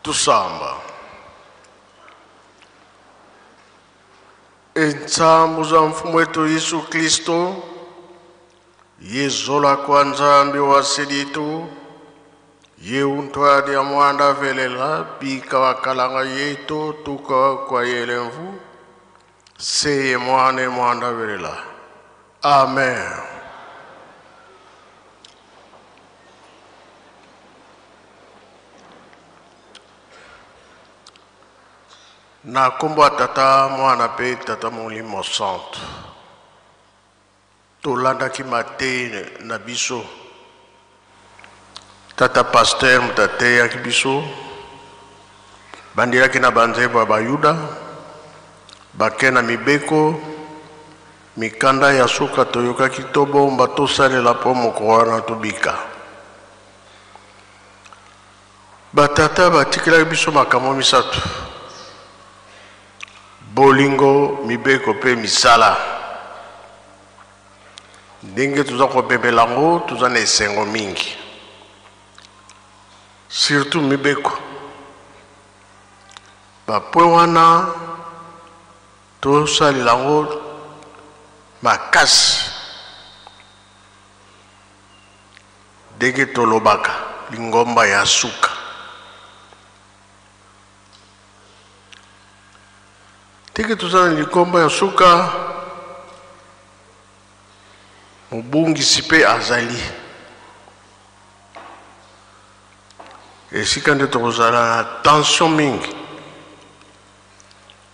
Tusamba. Entsambu za mfumu wetu Yesu Kristo, yezola kwa Nzambi wa silitu, ye untwadi ya mwanda velela, bika wakalanga yetu tuka kwa yelemvu, seye mwane mwanda velela. Amen. Na nkombo ya Tata, Mwana mpe Tata Molimo Santu, tolandaki mateyi na biso. Tata pasteur moto ateyaki biso, bandelaki na banzembo ya Bayuda, bake na mibeko, mikanda ya suka toyokaki tobomba tosalela mpo mokolo wana tobika. Batata batikelaki biso makambo misato: bolingo, mibeko mpe misala. Ndenge toza kobebela yango, toza na esengo mingi, surtout mibeko. Bapwe wana tosalela yango makasi. Ndenge tolobaka, lingomba ya suka. Ndenge toza na lingomba ya suka, mobungisi mpe azali. Esika nde tokozala na tension mingi.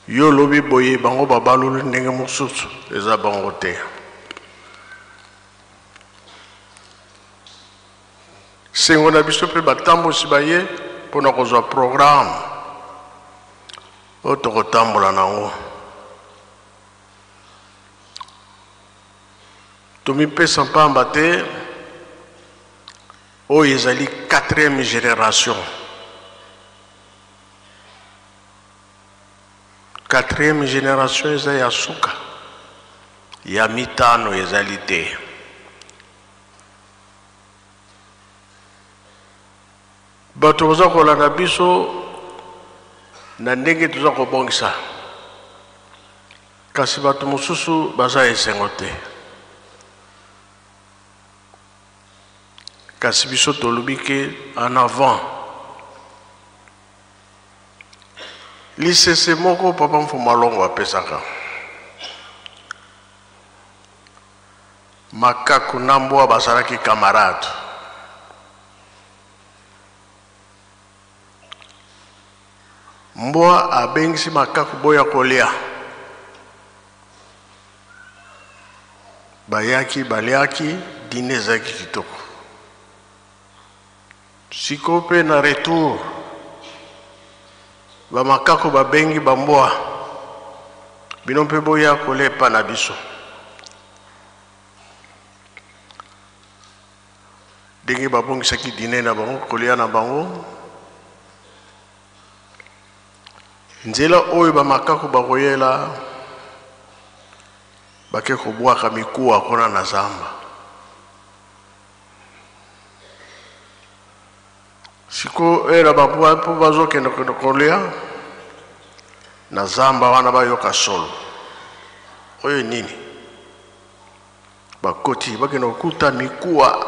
Yo olobi boye, bango babaloli ndenge mosusu, eza bango te. Sengo na biso mpe batambusi baye mpo na kozwa programme oyo tokotambola na yango. Tomipesa mpamba te, oyo ezali quatrième génération. Quatrième génération eza ya suka, ya mitano ezali te. Bato baza kolanda biso na ndenge toza kobongisa, kasi bato mosusu baza esengo te. Kasi biso tolobi ke en avant. Lisese moko papa Mfuma Longo apesaka. Makaku na mbwa bazalaki camarade. Mbwa abengisi makaku boya kolia. Bayaki baliaki, dîner ezalaki kitoko. Sikoyo mpe na retour, ba makako babengi ba mbwa, bino mpe boya kolia epa na biso. Ndenge babongisaki dîner na bango, kolia na bango, nzela oyo ba makako bakoyela, bake kobwaka mikuwa kuna na zamba. Sikoyo era babwa mpo bazokende kende kolia na zamba wana, bayoka solo oyo nini, bakoti bakende kokuta mikuwa,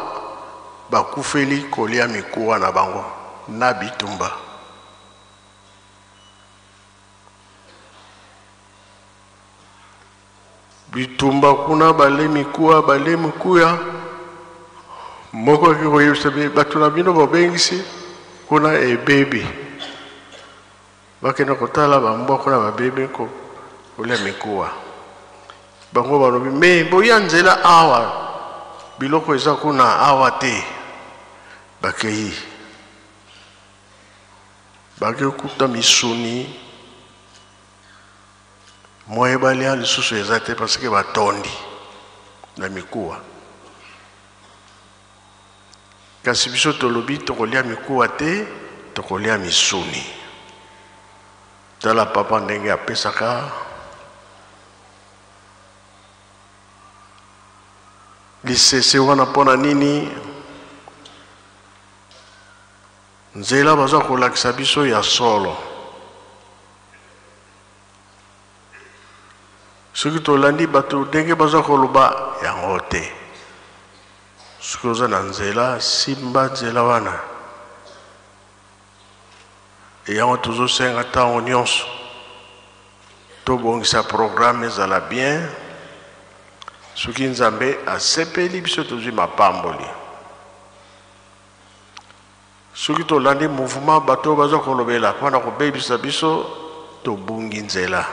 bakufeli kolia mikuwa na bango na bitumba. Bitumba kuna, bale mikuwa, bale mikuya. Moko aki koyebisa bato na bino babengisi kuna ebebi, bakende kotala bambwa kuna babebi kolia mikuwa. Bango balobi me boya nzela awa, biloko eza kuna awa te. Bakei bakekuta misuni, moye balia lisusu eza te parce que batondi na mikuwa. Kasi biso tolobi tokolia mikuwa te, tokolia misuni. Tala papa ndenge apesaka lisese wana mpona nini? Nzela baza kolakisa biso ya solo. Soki tolandi bato ndenge baza koloba yango te. Soki oza na nzela, simba nzela wana. Yango tozosenga ntango nyonso tobongisa programme ezala bien. Soki Nzambe asepeli biso tozwi mapamboli. Soki tolandi mouvement bato oyo baza kolobela mpo na kobebisa biso, tobungi nzela.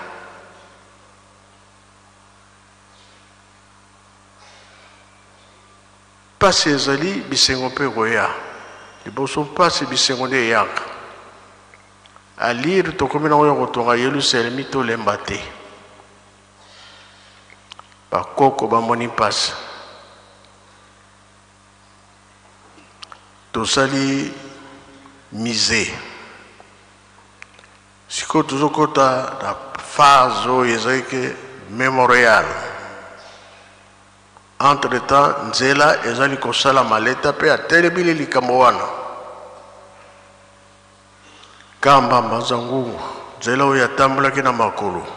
Mpasi ezali, bisengo mpe ekoya. Liboso mpasi, bisengo nde eyaka. Alire tokomi nango ya kotonga Yelusalemi, tolemba te. Bakoko bamoni mpasi. Tosali musée. Sikoyo tozokota na phase oyo ezali ke memorial. Entre temps nzela ezali kosalama, leta mpe atelemili likambo wana. Kamba Mbanza Ngungu, nzela oyo atambolaki na makolo.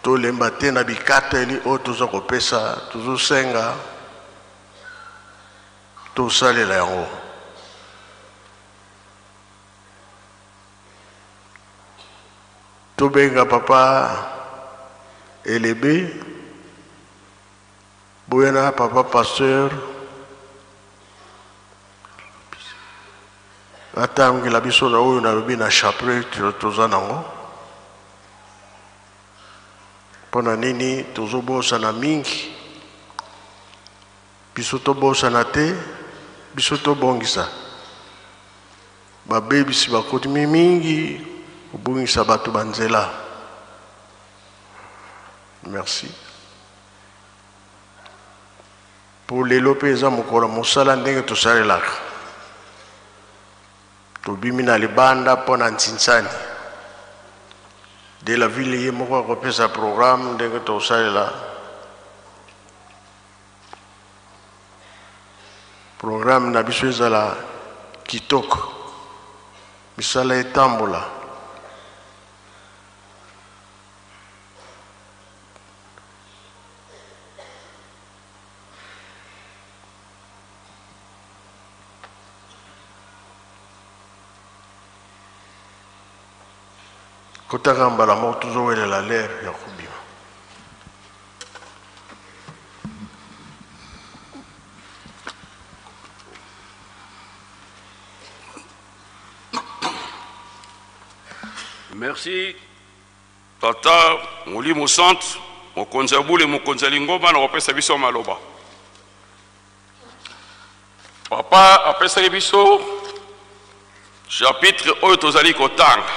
Tolemba te na bikateli oyo toza kopesa, tozosenga tosalela yango. Tobenga papa Elebe, boya na papa pasteur atangela biso na oyo nalobi na chapelet toza nango. Mpo na nini tozobosana mingi? Biso tobosana te, biso tobongisa. Babebisi bakoti mingi kobungisa bato ba nzela. Merci. Po lelo pe eza mokolo ya mosala ndenge tosalelaka. Tobimi na libanda mpo na ntsinsani. De la ville ye moko akopesa programme ndenge tosalela programme na biso ezala kitoko, misala etambola. Kotaka mbala moko tozowelela lere ya kobima. Merci Tata Molimo Santu, mokonzi ya bule, mokonzi ya lingomba, na kopesa biso maloba. Papa apesaki biso chapitre oyo tozali kotanga.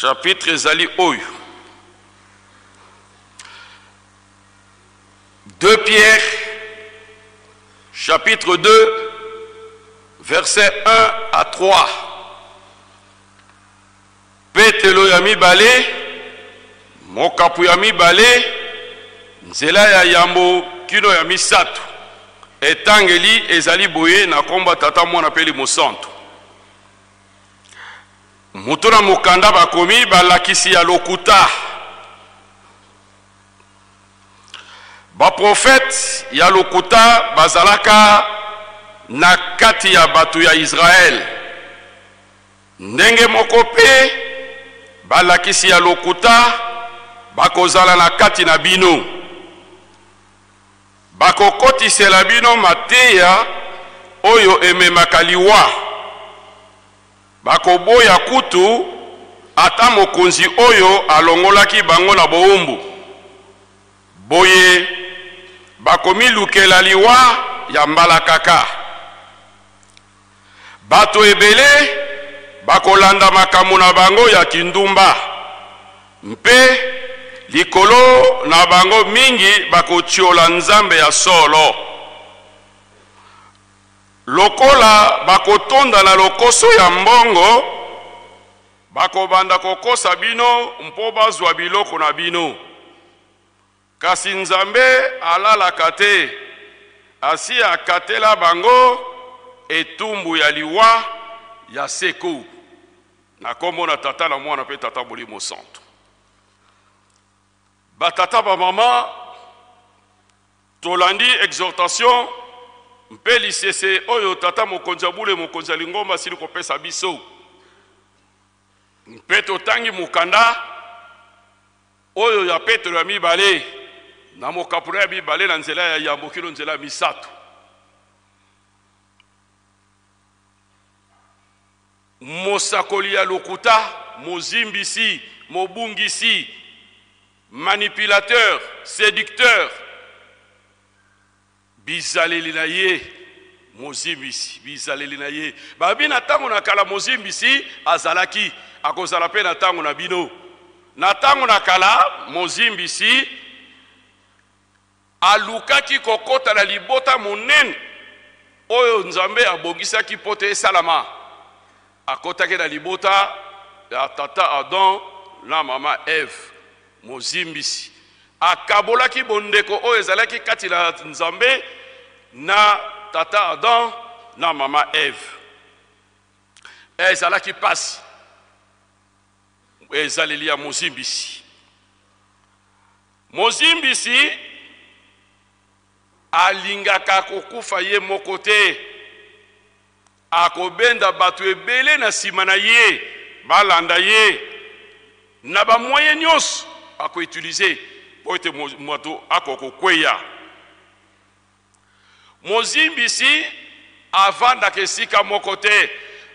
Chapitre ezali oyo 2 Pierre chapitre 2 verset 1 à 3. Petelo ya mibale, mokapo ya mibale, nzela ya yambo kino ya misato. Etangeli ezali boye na kombo ya Tata, Mwana mpe Elimo Santu. Moto na mokanda bakomi balakisi ya lokuta, baprofete ya lokuta bazalaka na kati ya bato ya Israele. Ndenge moko mpe, balakisi ya lokuta bakozala na kati na bino. Bakokotisela bino mateya oyo ememaka liwa. Bakoboya kutu ata mokonzi oyo alongolaki bango na bowumbu. Boye, bakomilukela liwa ya mbalakaka. Bato ebele bakolanda makambo na bango ya kindumba, mpe likolo na bango mingi bakotiola Nzambe ya solo. Lokola bakotonda na lokoso ya mbongo, bakobanda kokosa bino mpo bazwa biloko na bino. Kasi Nzambe alalaka te, asi akatela bango etumbu ya liwa ya seko. Na kombo na Tata na Mwana mpe Tata Molimo Santu. Batata bamama, tolandi exhortation mpe lisese oyo Tata Mokonzi ya Bule, Mokonzi ya Lingomba asili kopesa biso, mpe totangi mokanda oyo ya Petro ya mibale na mokapo ya mibale na nzela ya yambo kino nzela ya misato. Mosakoli ya lokuta, mozimbisi, mobungisi, manipulateur, seducteur, bizaleli na ye mozimbisi, bizaleli na ye. Babi na ntango na kala mozimbisi azalaki, akozala mpe na ntango na bino. Na ntango na kala mozimbisi alukaki kokota na libota monene oyo Nzambe abongisaki mpo te esalama. Akotaki na libota ya tata Adam na mama Eve. Mozimbisi akabolaki bondeko oyo ezalaki kati na Nzambe na tata Adam na mama Eve. Ezalaki pasi, ezaleli ya mozimbisi. Mozimbisi alingaka kokufa ye moko te, akobenda bato ebele na nsima na ye balanda ye na bamoyen nyonso akoutilize mpo ete moto akoka kokweya. Mozimbisi avandaka esika moko te,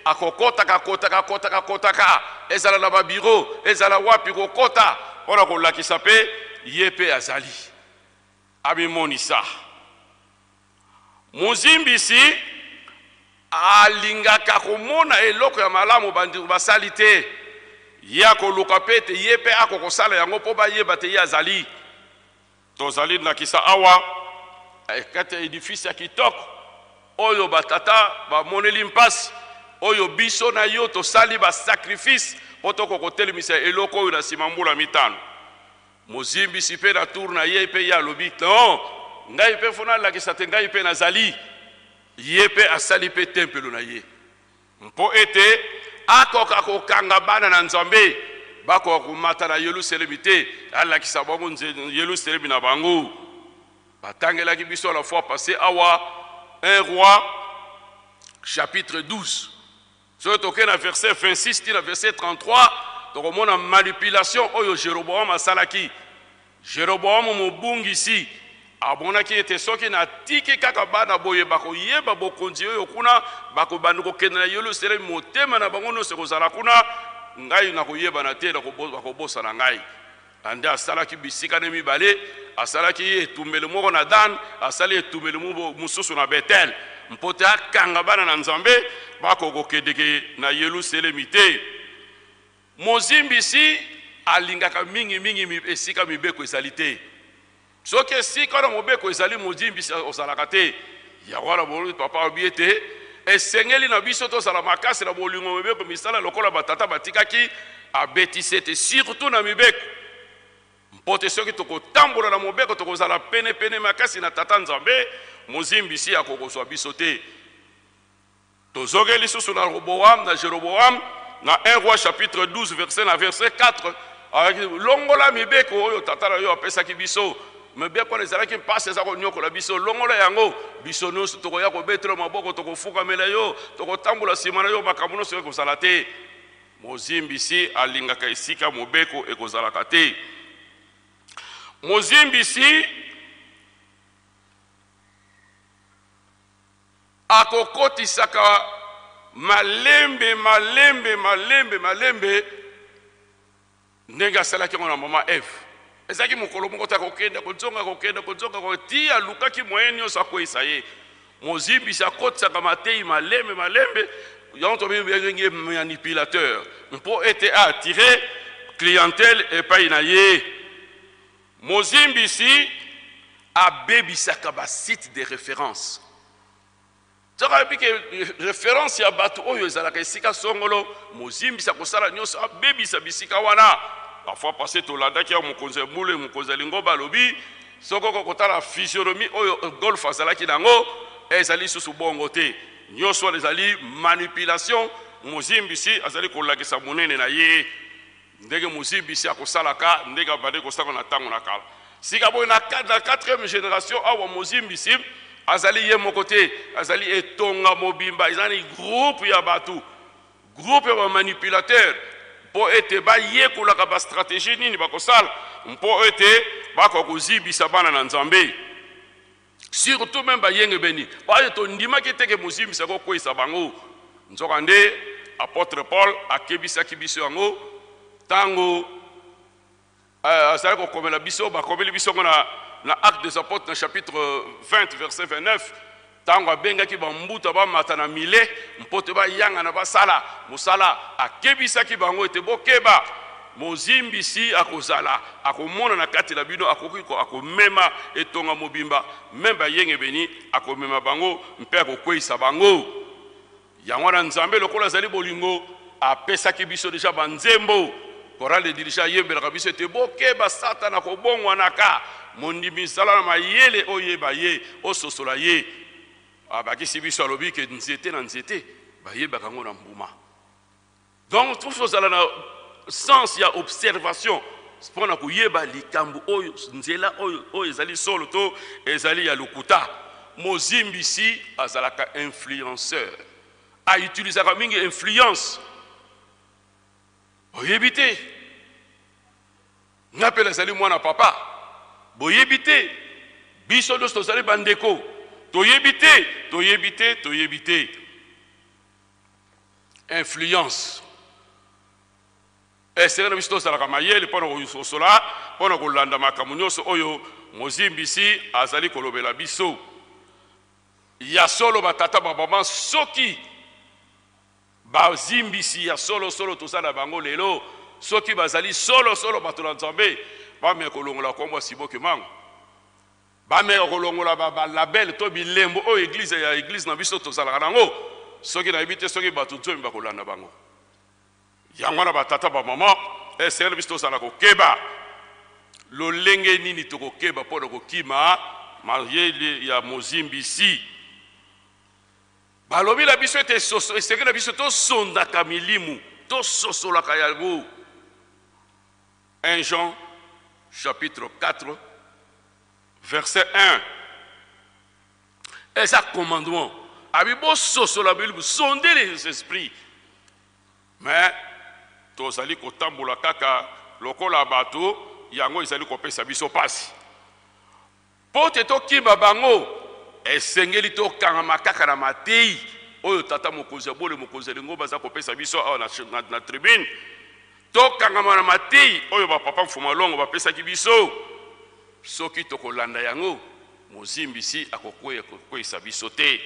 akokotaka kotaka kotaka kotaka, ezala na babiro, ezala wapi, kokota mpo na kolakisa mpe ye mpe azali amimonisa. Mozimbisi alingaka komona eloko ya malamu bandeko basali te, ye akoluka mpe ete ye mpe akokosala yango mpo bayeba te ye azali. Tozali ndakisa awa kati ya edifice ya kitoko oyo batata bamoneli mpasi, oyo biso na yo tosali basacrifice mpo tokoka kotelemisa eloko oyo na nsima mbula mitano. Mozimbisi mpe na tour na ye mpe ye alobi non, ngai mpe fo nalakisa te ngai mpe nazali. Ye mpe asali mpe tempelo na ye mpo ete akoka kokanga bana na Nzambe bakoka komata na Yelusalemi te, alakisa bango Yelusalemi na bango. Batangelaki biso la fois passée awa 1 Roi chapitre 12, soki tokei na verset 26 ti na verset 33, tokomona manipulation oyo Jeroboam asalaki. Jeroboam mobungisi amonaki ete soki natiki kaka bana boye bakoyeba bokonzi oyo kuna, bakobanda kokende na Yelusalemi, motema na bango nyonso ekozala kuna, ngai nakoyebana te, bakobosana ngai. Nde asalaki bisika ne mibale, asalaki etumbelo moko na Dan, asali etumbelo mosusu na Bethel, mpo te akanga bana na Nzambe bakokokendeke na Yelusalemi te. Mozimbisi alingaka mingimingi esika mibeko ezali te. Soki esika wana mobeko ezali, mozimbisi ozalaka te. Yango wana bolobi papa alobi ete esengeli na biso tozala makasi na bolingo mibeko misala lokola batata batikaki, abetisi ete surtout na mibeko, mpo te soki tokotambola na mobeko tokozala penepene makasi na Tata Nzambe, mozimbisi akokozwa biso te. Tozongi lisusu na Roboam na Jeroboam na 1 Roi chapitre 12 verset na verset 4, longola mibeko oyo tata na yo apesaki biso. Mibeko wana ezalaki mpasi, eza konyokola biso. Longola yango, biso nyonso tokoya kobetela maboko, tokofukamela yo, tokotambola nsima na yo, makambo nyonso ekozala te. Mozimbisi alingaka esika mobeko ekozalaka te. Mozimbisi akokotisaka malembe malembe malembe malembe, ndenge asalaki yango na mama Eve. Ezalaki mokolo moko te, akokende kozonga, kokende kozonga, ti alukaki moyen nyonso akweyisa ye. Mozimbisi akotisaka mateyi malembe malembe, yango tobengi manipulateur, mpo ete aatire clientèle epai na ye. Mozimbisi abebisaka ba site de référence. Soki ayebi ke référence ya bato oyo ezalaka esika songolo, mozimbisi akosala nyonso abebisa bisika wana. La fois passée tolandaki ya mokonzi ya mbule, mokonzi ya lingomba alobi soki oko kotala physionomie oyo Golf azalaki nango, ezali lisusu bongo te. Nyonso wana ezali manipulation. Mozimbisi azali kolakisa monene na ye ndenge mozimbisi akosalaka, ndenge abandi kosala na ntango na kala. Sika boye na 4e génération awa, mozimbisi azali ye moko te, azali etonga mobimba, ezali groupe ya bato, groupe ya bamanipulateur, mpo ete bayekolaka bastratégie nini bakosala mpo ete bakoka kozibisa bana na Nzambe, surtout même bayengebeni bayo tondimaki te ke mozimbisi akokweyisa bango. Nzoka nde apôtre Paul akebisaki biso yango ntango azali kokomela biso, bakomeli biso yango na Acte des Apôtres, na chapitre 20, verset 29, ntango abengaki bambuta bamata na Milet mpo te bayangana basala mosala. Akebisaki bango ete bokeba, mozimbisi akozala, akomona na kati na bino, akoki akomema etonga mobimba, même bayengebeni akomema bango mpe akokweyisa bango. Yango wana Nzambe, lokola azali bolingo, apesaki biso déjà banzembo. Chorale de dirigeant ayembelaka biso ete bokeba, Satana kobongwanaka. Mondimi, sala na mayele, oyeba ye, ososola ye. Abakisi biso, alobi ke nzete na nzete bayebaka yango na mbuma. Donc tozala na sens ya observation mpona koyeba likambo oyo, nzela oyo, oyo ezali solo to ezali ya lokuta. Mozimbisi azalaka influenceur, autilisaka mingi influence. Oyebi te, nga mpe nazali mwana papa. Boyebi te, biso nyonso tozali bandeko. Toyebi te, toyebi te, toyebi te. Influence esenge na biso tozalaka mayele mpo na kososola, mpo na kolanda makambo nyonso oyo mozimbisi azali kolobela biso. Ya solo, batata, bamama, soki bazimbisi ya solosolo toza na bango lelo, soki bazali solosolo bato na Nzambe, bameka kolongola nkombo ya Simon Kimbangu, bameka kolongola balabel to bilembo oyo église ya église na biso tozalaka nango, soki nayebi te soki bato 10 bakolanda bango. Yango wana, batata, bamama, esengeli biso tozala kokeba. Lolenge nini tokokeba mpo na kokima mayele ya mozimbisi? Balobi na biso ete esengeli na biso tosondaka milimu, tososolaka yango. 1 Jean chapitre 4, verset 1, eza commandement. Abi bososola milimu, sondez les esprits. Mais tozali kotambola kaka lokola bato, yango ezali kopesa biso pasi. Mpo te tokima bango, esengeli tokangama kaka na matei oyo tata mokonzi ya bole, mokonzi ya lingomba aza kopesa biso awa na tribune. Tokangama na matei oyo bapapa Mfuma Longo bapesaki biso. Soki tokolanda yango, mozimbisi akokweyisa biso te.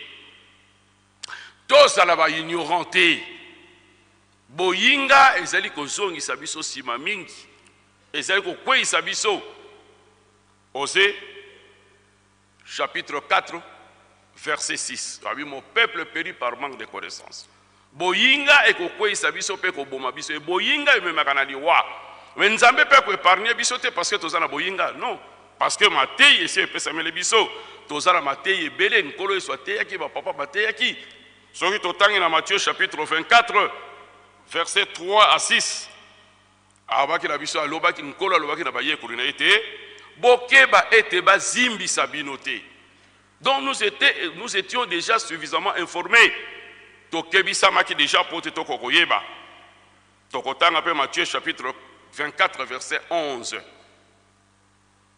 Tozala baignorant te. Boyinga ezali kozongisa biso nsima mingi, ezali kokweyisa biso. Osée chapitre 4, verset 6, abi: "Mon peuple périt par manque de connaissance." Boyinga ekokweyisa biso mpe koboma biso. Boyinga ememaka na liwa. Mais Nzambe mpe akoépargne biso te parce que toza na boyinga, non, parce que matei esi epesameli biso. Toza na matei ebele. Nkolo Yesu ateyaki, bapapa bateyaki. Soki totangi na Matthieu chapitre 24, verset 3 à 6, alobaki na biso, alobaki, Nkolo alobaki na bayekoli na ye te: "Bokeba ete bazimbisa bino te." Donc nous étions déjà suffisamment informés, tokebisamaki déjà mpo te tokoka koyeba. Tokotanga mpe Matthieu chapitre 24, verset 11.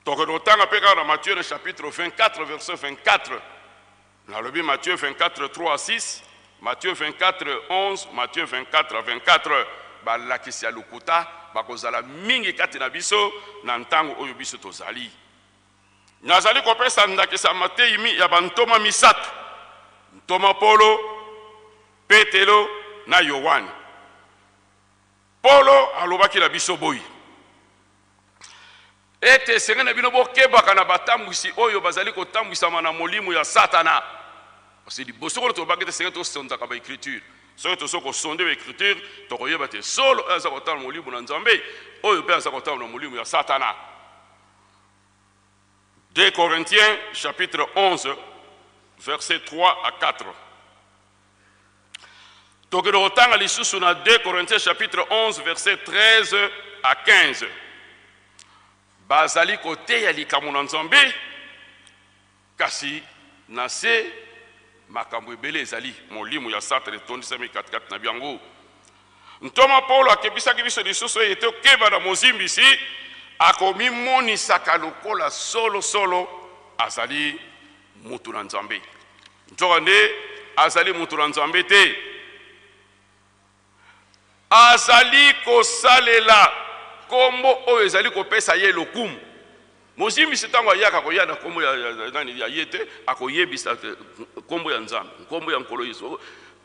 Tokende kotanga mpe kaka na Matthieu na chapitre 24, verset 24. Nalobi Matthieu 24, 3 à 6, Matthieu 24, 11, Matthieu 24, 24. Balakisi ya lokuta bakozala mingi kati na biso na ntango oyo biso tozali. Nazali kopesa ndakisa matei ya bantoma misato, ntoma Polo, Petelo na Yohane. Polo alobaki na biso boye ete esengeli na bino bokebaka na batambwisi oyo bazali kotambwisama na molimo ya Satana. Parce liboso kono tolobaki te esengeli tosondaka baécriture. Soki tozo kosonder baécriture, tokoyeba te solo oyo aza kotala molimo na Nzambe, oyo mpe aza kotala na molimo ya Satana. 2 Corinthiens chapitre 11, versets 3 à 4. Tokende kotanga lisusu na 2 Corinthiens chapitre 11 verset 13 à 15. Bazali koteya likambo na Nzambe, kasi na se makambo ebele ezali molimo ya Satana etondisami katikati na biango. Ntoma Paulo akebisaki biso lisusu ete tokeba na mozimbisi akomimonisaka lokola solo solo azali mutu na Nzambe. Nzokande azali mutu na Nzambe te. Azali kosalela kombo oyo ezali kopesa ye lokumu. Mozimbisi ntango ayaka koya na kombo ya nani ya ye te, akoyebisa kombo ya Nzambe, kombo ya Nkolo Yesu.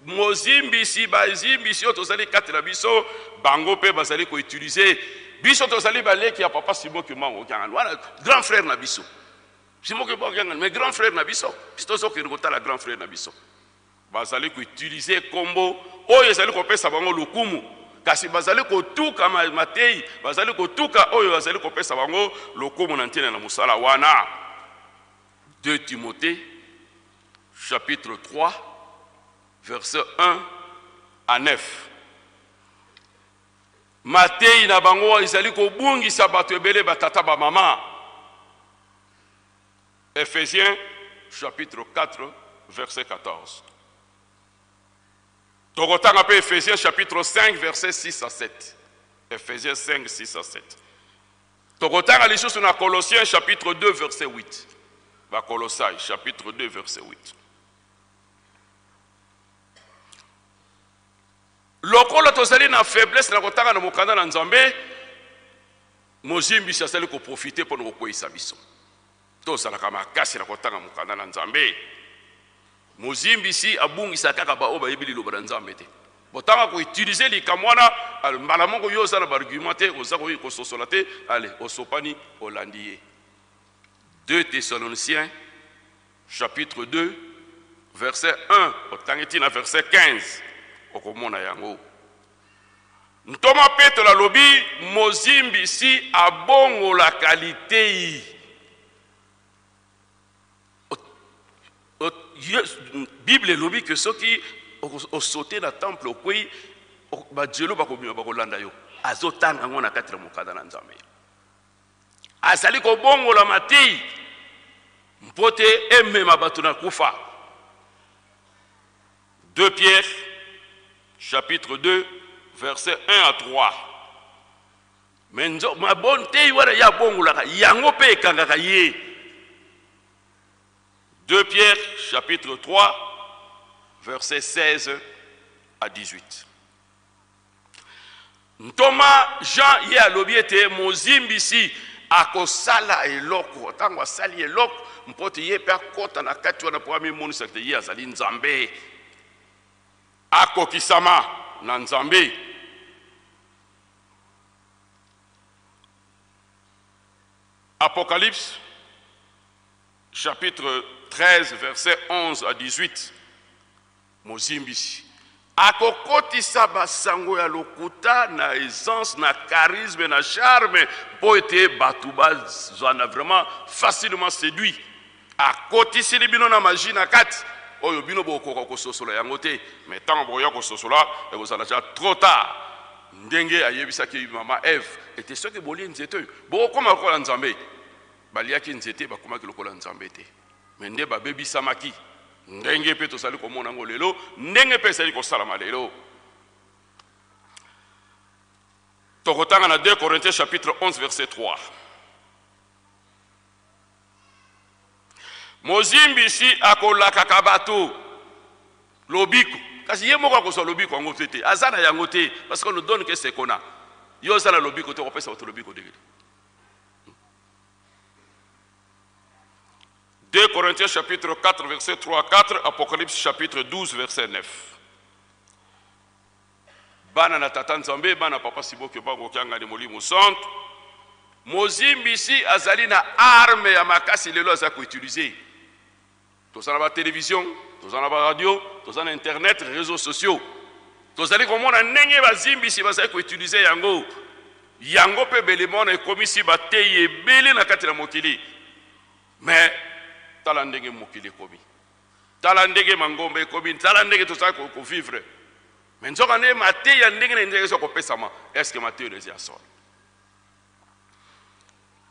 Mozimbisi, bazimbisi oyo tozali kati na biso, bango mpe bazali koutilize biso. Tozali baleki ya papa Simon Kimbangu Kiangani, wana grand frère na biso Simon Kimbangu Kiangani, mais grand frère na biso, biso tozokende kotala grand frère na biso. Bazali koutilize kombo oyo ezali kopesa bango lokumu, kasi bazali kotuka mateyi, bazali kotuka oyo bazali kopesa bango lokumu na ntina na mosala wana. 2 Timothée chapitre 3 verset 1 à 9. Mateyi na bango ezali kobungisa bato ebele, batata bamama. Ephésiens chapitre 4 verset 14. Tokotanga mpe Ephésiens chapitre 5 verset 6 à 7. Ephésiens 5 6 à 7. Tokotanga lisusu na Colossiens chapitre 2 verset 8. Ba Colossai chapitre 2 verset 8. Lokola tozali na faiblesse na kotanga na mokanda na Nzambe, mozimbisi azali koprofite mpo na kokweyisa biso. Tozalaka makasi na kotanga mokanda na Nzambe. Mozimbisi abungisa kaka baoyo bayebi liloba na Nzambe te. Botanga koutilize likambo wana, mbala moko yo oza na baargument te, oza kososola te, ale osopani, olandi ye. 2 Thessaloniciens chapitre 2 verset 1 otangi ti na verset 15, okomona yango. Ntoma Petelo alobi mozimbisi abongolaka litei. Bible elobi ke soki osote na temple okwei, bajelo bakobima bakolanda yo. Azotanga yango na kati na mokanda na Nzambe. Azali kobongola matei mpo te emema bato na kufa. 2 Pierre chapitre 2 verset 1 à 3. Mais mabonteyi wana ye abongolaka yango mpe ekangaka ye. 2 Pierre chapitre 3 verset 16 à 18. Ntoma Jean ye alobi ete mozimbisi akosala eloko ntango asali eloko mpo te ye mpe akɔta na kati wana mpo amimonisa te ye azali Nzambe, akokisama na Nzambe. Apocalypse chapitre 13 verset 11 à 18. Mozimbisi akokotisa basango ya lokuta na aisance, na charisme, na charme, mpo ete bato bazwana vraiment facilement séduit. Akotisili bino na magie na kati oyo bino bokoka kososola yango te, mais ntango bokoya kososola ekozala ja trop tard. Ndenge ayebisaki mama Eve ete soki bolie nzete oyo bokokoma lokola Nzambe, baliaki nzete bakomaki lokola Nzambe te, me nde babebisamaki. Ndenge mpe tozali komona yango lelo, ndenge mpe ezali kosalama lelo. Tokotanga na 2 Corinthiens chapitre 11 verset 3. Mozimbisi akolakaka bato lobiko, kasi ye moko akozwa lobiko yango te te, aza na yango te, parce qu'on ne donne que ce qu'on a. Yo oza na lobiko te, okopesa bato lobiko ndenge? 2 Corinthiens chapitre 4 verset 3 à 4, Apocalypse chapitre 12 verset 9. Bana na tata Nzambe, bana papa Siboke bango kiangani molimo santu. Mozimbisi azali na arme ya makasi lelo aza koutilize. Toza na ba télévision, toza na ba radio, toza na internet, réseaux sociaux. Tozali komona ndenge bazimbisi bazali koutilize yango. Yango mpe belemona ekomisi bateyi ebele na kati na mokili. Mais tala ndenge mokili ekomi, tala ndenge mangomba ekomi, tala ndenge tozali kovivre. Mais nzoka nde mateya ndenge na ndenge eza kopesama, est-ce que mateya eza ya solo?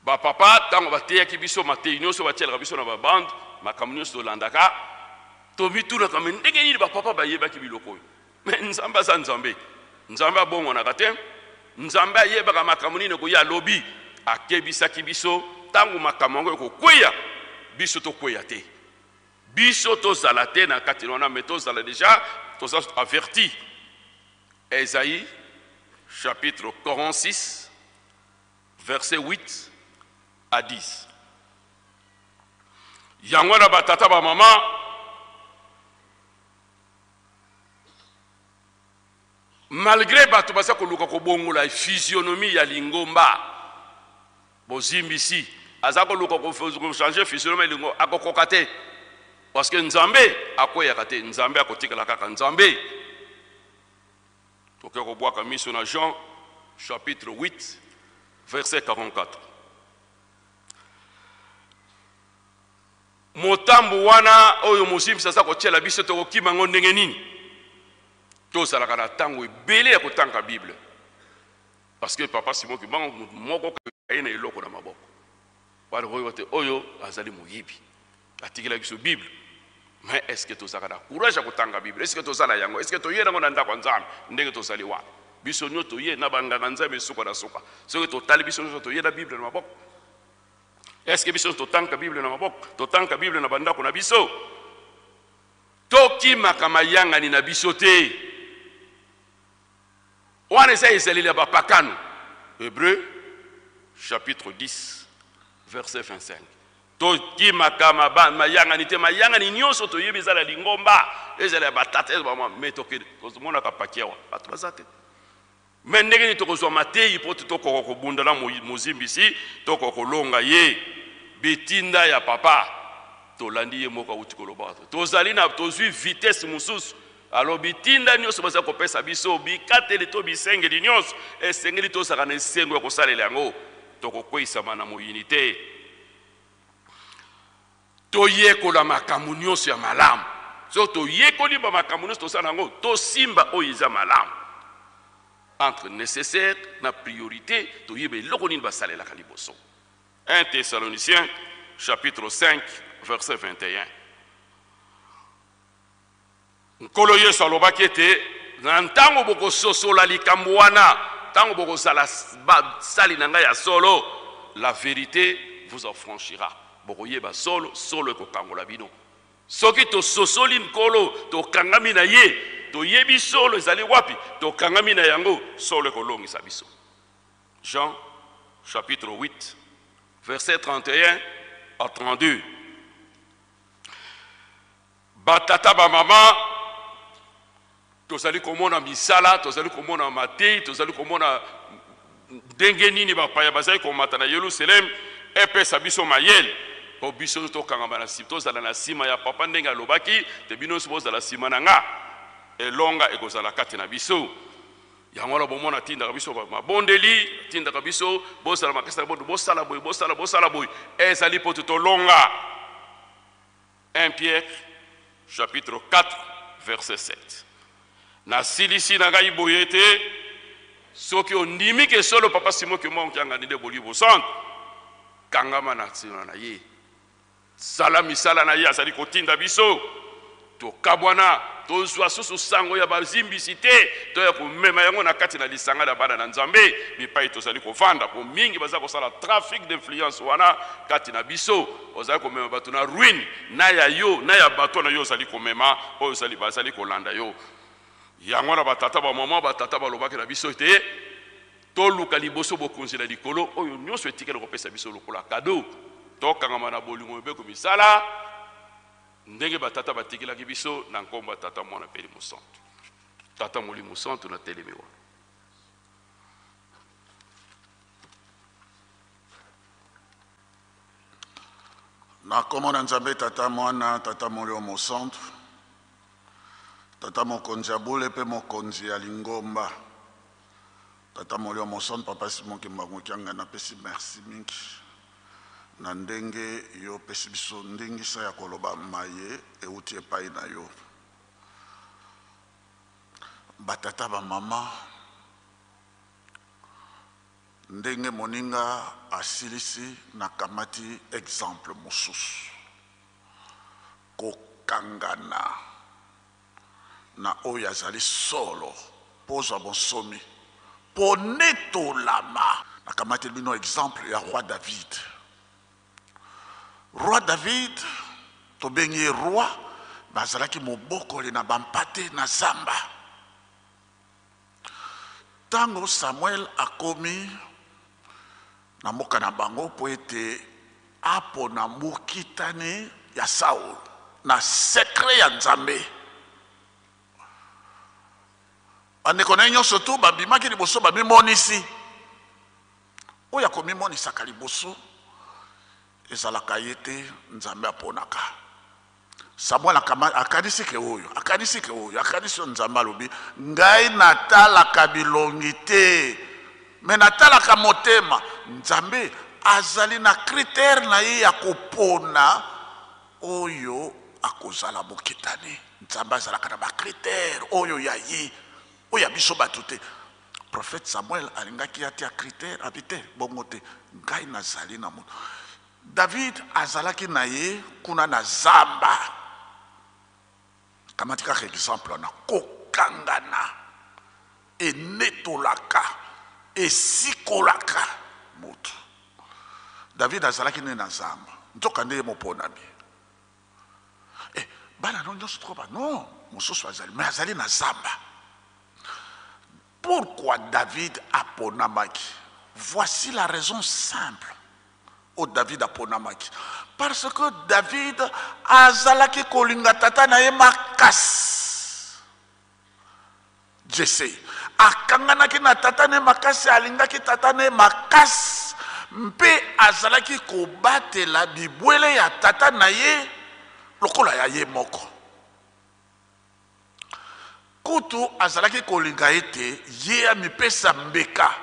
Ba papa ntango bateyaki biso mateyi nyonso batielaka biso na babande, makambo nyonso tolandaka, tomitunaka me ndenge nini bapapa bayebaki biloko oyo? Me Nzambe aza Nzambe, Nzambe abongwanaka te, Nzambe ayebaka makambo nini ekoya alobi. Akebisaki biso ntango makambo yango ekokweya, biso tokweya te, biso tozala te na kati wana, me tozala deja toza averti. Esaïe chapitre 46 verset 8 à 10. Yango wana batata bamama, malgré bato baza koluka kobongola physionomie ya lingomba, bozimbisi aza koluka kochanger physionomie ya lingomba, akokoka te, parce que Nzambe akweyaka te, Nzambe akotikala kaka Nzambe. Toke kobwaka miso na Jean chapitre 8 verset 44. Motambo wana oyo mozimbisi aza kotiela biso, tokokima yango ndenge nini? Tozalaka na ntango ebele ya kotanga Bible, parce que papa Simon Kimbangu moko aye na eloko na maboko wana, koyeba te oyo azali moyibi, atikela biso Bible. Mais est ce que tozalaka na courage ya kotanga Bible? Est ce que toza na yango? Est ce que toye nango na ndako ya Nzambe ndenge tozali wana? Biso nyonso toye na banganga Nzambe suka na suka. Soki totali, biso nyonso toye na Bible na maboko. Est ce que biso totanga Bible na maboko? Totanga Bible na bandako na biso? Tokimaka mayangani na biso te, wana eza ezaleli ya bapakano. Hébreu chapitre 10 verset 25. Tokimaka mayangani te. Mayangani nyonso toyebi, ezala lingomba, ezala ya batata, ezala bamama, me tokende tomonaka paki awa, bato baza te. Me ndenge nini tokozwa mateyi mpo tokoka kobunda na mozimbisi, tokoka kolonga ye? Bitinda ya papa tolandi, ye moko awuti koloba, tozali na tozwi vitesse mosusu. Alo bitinda nyonso baza kopesa biso, bikateli to bisengeli nyonso, esengeli tozalaka na esengo ya kosalela yango, tokokweyisama na moyini te. Toyekola makambo nyonso ya malamu. Soki toyekoli bamakambo nyonso tosala yango, tosimba oyo eza malamu, entre nécessaire na priorité, toyeba eloko nini basalelaka liboso. 1 Thessaloniciens chapitre 5 verset 21. Nkolo Yesu alobaki ete na ntango bokososola likambo wana, ntango bokozala basali na ngai ya solo, la vérité vous affranchira, bokoyeba solo, solo ekokangola bino. Soki tososoli Nkolo, tokangami na ye, toyebi solo ezali wapi, tokangami na yango, solo ekolongisa biso. Jean chapitre 8 verset 31 à 32. Batata bamama, tozali komona misala, tozali komona matei, tozali komona ndenge nini bapaya bazali komata na Yerusaleme. Epesa biso mayele mpo biso tokangama na nsima, tozala na nsima ya papa ndenge alobaki te: bino nyonso bozala nsima na nga, elonga ekozala kati na biso. Yango wana bomona atindaka biso mabondeli, atindaka biso bozala makasi na bodo, bosala boye, bosala, bosala boye, ezali mpo tolonga. 1 Pierre chapitre 4 verset 7. Nasilisi na ngai boye ete soki ondimi ke solo papa Simon Kimbangu Kiangani nde Molimo Santo, kangama na nsima na ye, sala misala na ye azali kotinda biso. Tokabwana, tozwa susu sango ya bazimbisi te, to ya komema yango na kati na lisanga na bana na Nzambe bipai tozali kovanda, po mingi baza kosala trafic d'influence wana kati na biso. Ozali komema bato na ruine, na ya yo na ya bato na yo ozali komema, oyo ozali bazali kolanda yo. Yango wana batata bamama, batata balobaki na biso ete toluka liboso bokonzi na likolo, oyo nyonso etikali kopesa biso lokola kado. Tokangama na bolingo, mibeko, misala ndenge batata batikelaki biso, na nkombo ya Tata, Mwana mpe Molimo Santu. Tata, Molimo Santu, na telemi wana. Na nkombo na Nzambe Tata, Mwana, Tata Molimo Mosantu, Tata mokonzi ya bule mpe mokonzi ya lingomba, Tata Molimo Mosantu, papa Simon Kimbangu Kiangani, napesi merci mingi na ndenge yo opesi biso ndingisa ya koloba maye euti epai na yo. Batata, bamama, ndenge moninga asilisi, nakamati exemple mosusu: kokangana na oyo azali solo mpo ozwa bonsomi, mpo netolama. Nakamati bino exemple ya roi David. Roi David, tobengi ye roi, bazalaki mobokoli na bampate na zamba. Ntango Samuel akomi na mboka na bango mpo ete apona mokitani ya Saul na secret ya Nzambe, bandeko na ye nyonso tu babimaki liboso, bamimonisi. Oyo akomimonisaka liboso ezalaka ye te Nzambe aponaka. Samuel akanisi ke oyo, akanisi ke oyo, akanisi oyo. Nzambe alobi: "Ngai natalaka bilongi te, me natalaka motema." Nzambe azali na critère na ye ya kopona oyo akozala mokitani. Nzambe azalaka na bacritère oyo ya ye, oyo ya biso bato te. Prophète Samuel alingaki atia critère, abi te, bongo te, ngai nazali na moto. David azalaki na ye kuna na zamba. Kamati kaka exemple wana: kokangana enetolaka, esikolaka moto. David azalaki nde na zamba, nzoka nde ye moponami. Bana no nyonso tokoba non, mosusu azali, mais azali na zamba. Pourquoi David aponamaki? Voici la raison simple oyo David aponamaki: parce que David azalaki kolinga tata na ye makasi Jese. Akanganaki na tata na ye makasi, alingaki tata na ye makasi, mpe azalaki kobatela bibwele ya tata na ye lokola ya ye moko. Kutu azalaki kolinga ete ye amipesa mbeka,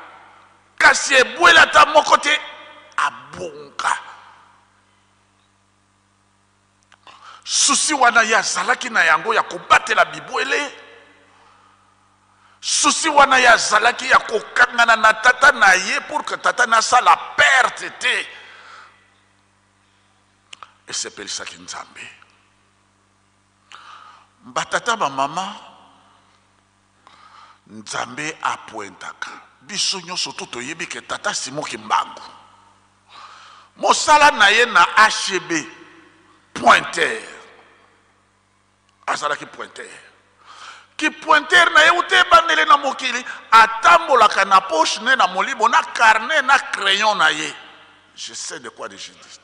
kasi ebwele ata moko te abunga. Souci wana ye azalaki na yango ya kobatela bibwele, souci wana ye azalaki ya kokangana na tata na ye pour que tata na asala perte te, esepelisaki Nzambe. Batata, bamama, Nzambe apointaka biso nyonso to toyebi ke tata Simon Kimbangu, mosala na ye na HB, pointeur. Azalaki pointeur. Ki pointeur na ye uta ebandele na mokili. Atambolaka na poche ne na molimo na carnet na crayon na ye. Je sais de quoi je dis.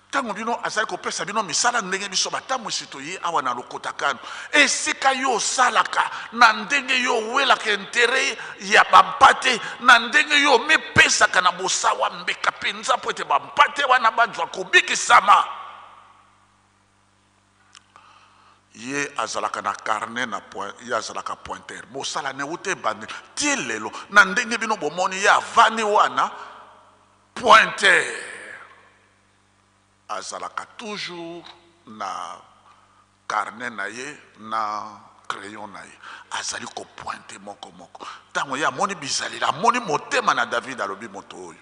Ntango bino azali kopesa bino misala, ndenge biso batambwisi toye awa na lokota kano, esika yo osalaka, na ndenge yo owelaka intérêt ya bampate, na ndenge yo omipesaka na bosawa mbeka mpenza mpo ete bampate wana bazwa kobikisama, ye azalaka na carnet na point, ye azalaka pointeur. Mosala ne uta ebandeli ti lelo, na ndenge bino bomoni ye avandi wana, pointeur, azalaka toujours na carnet na ye na crayon na ye, azali kopointer moko moko. Ntango ye amoni bizaleli, amoni motema na David, alobi: "Moto oyo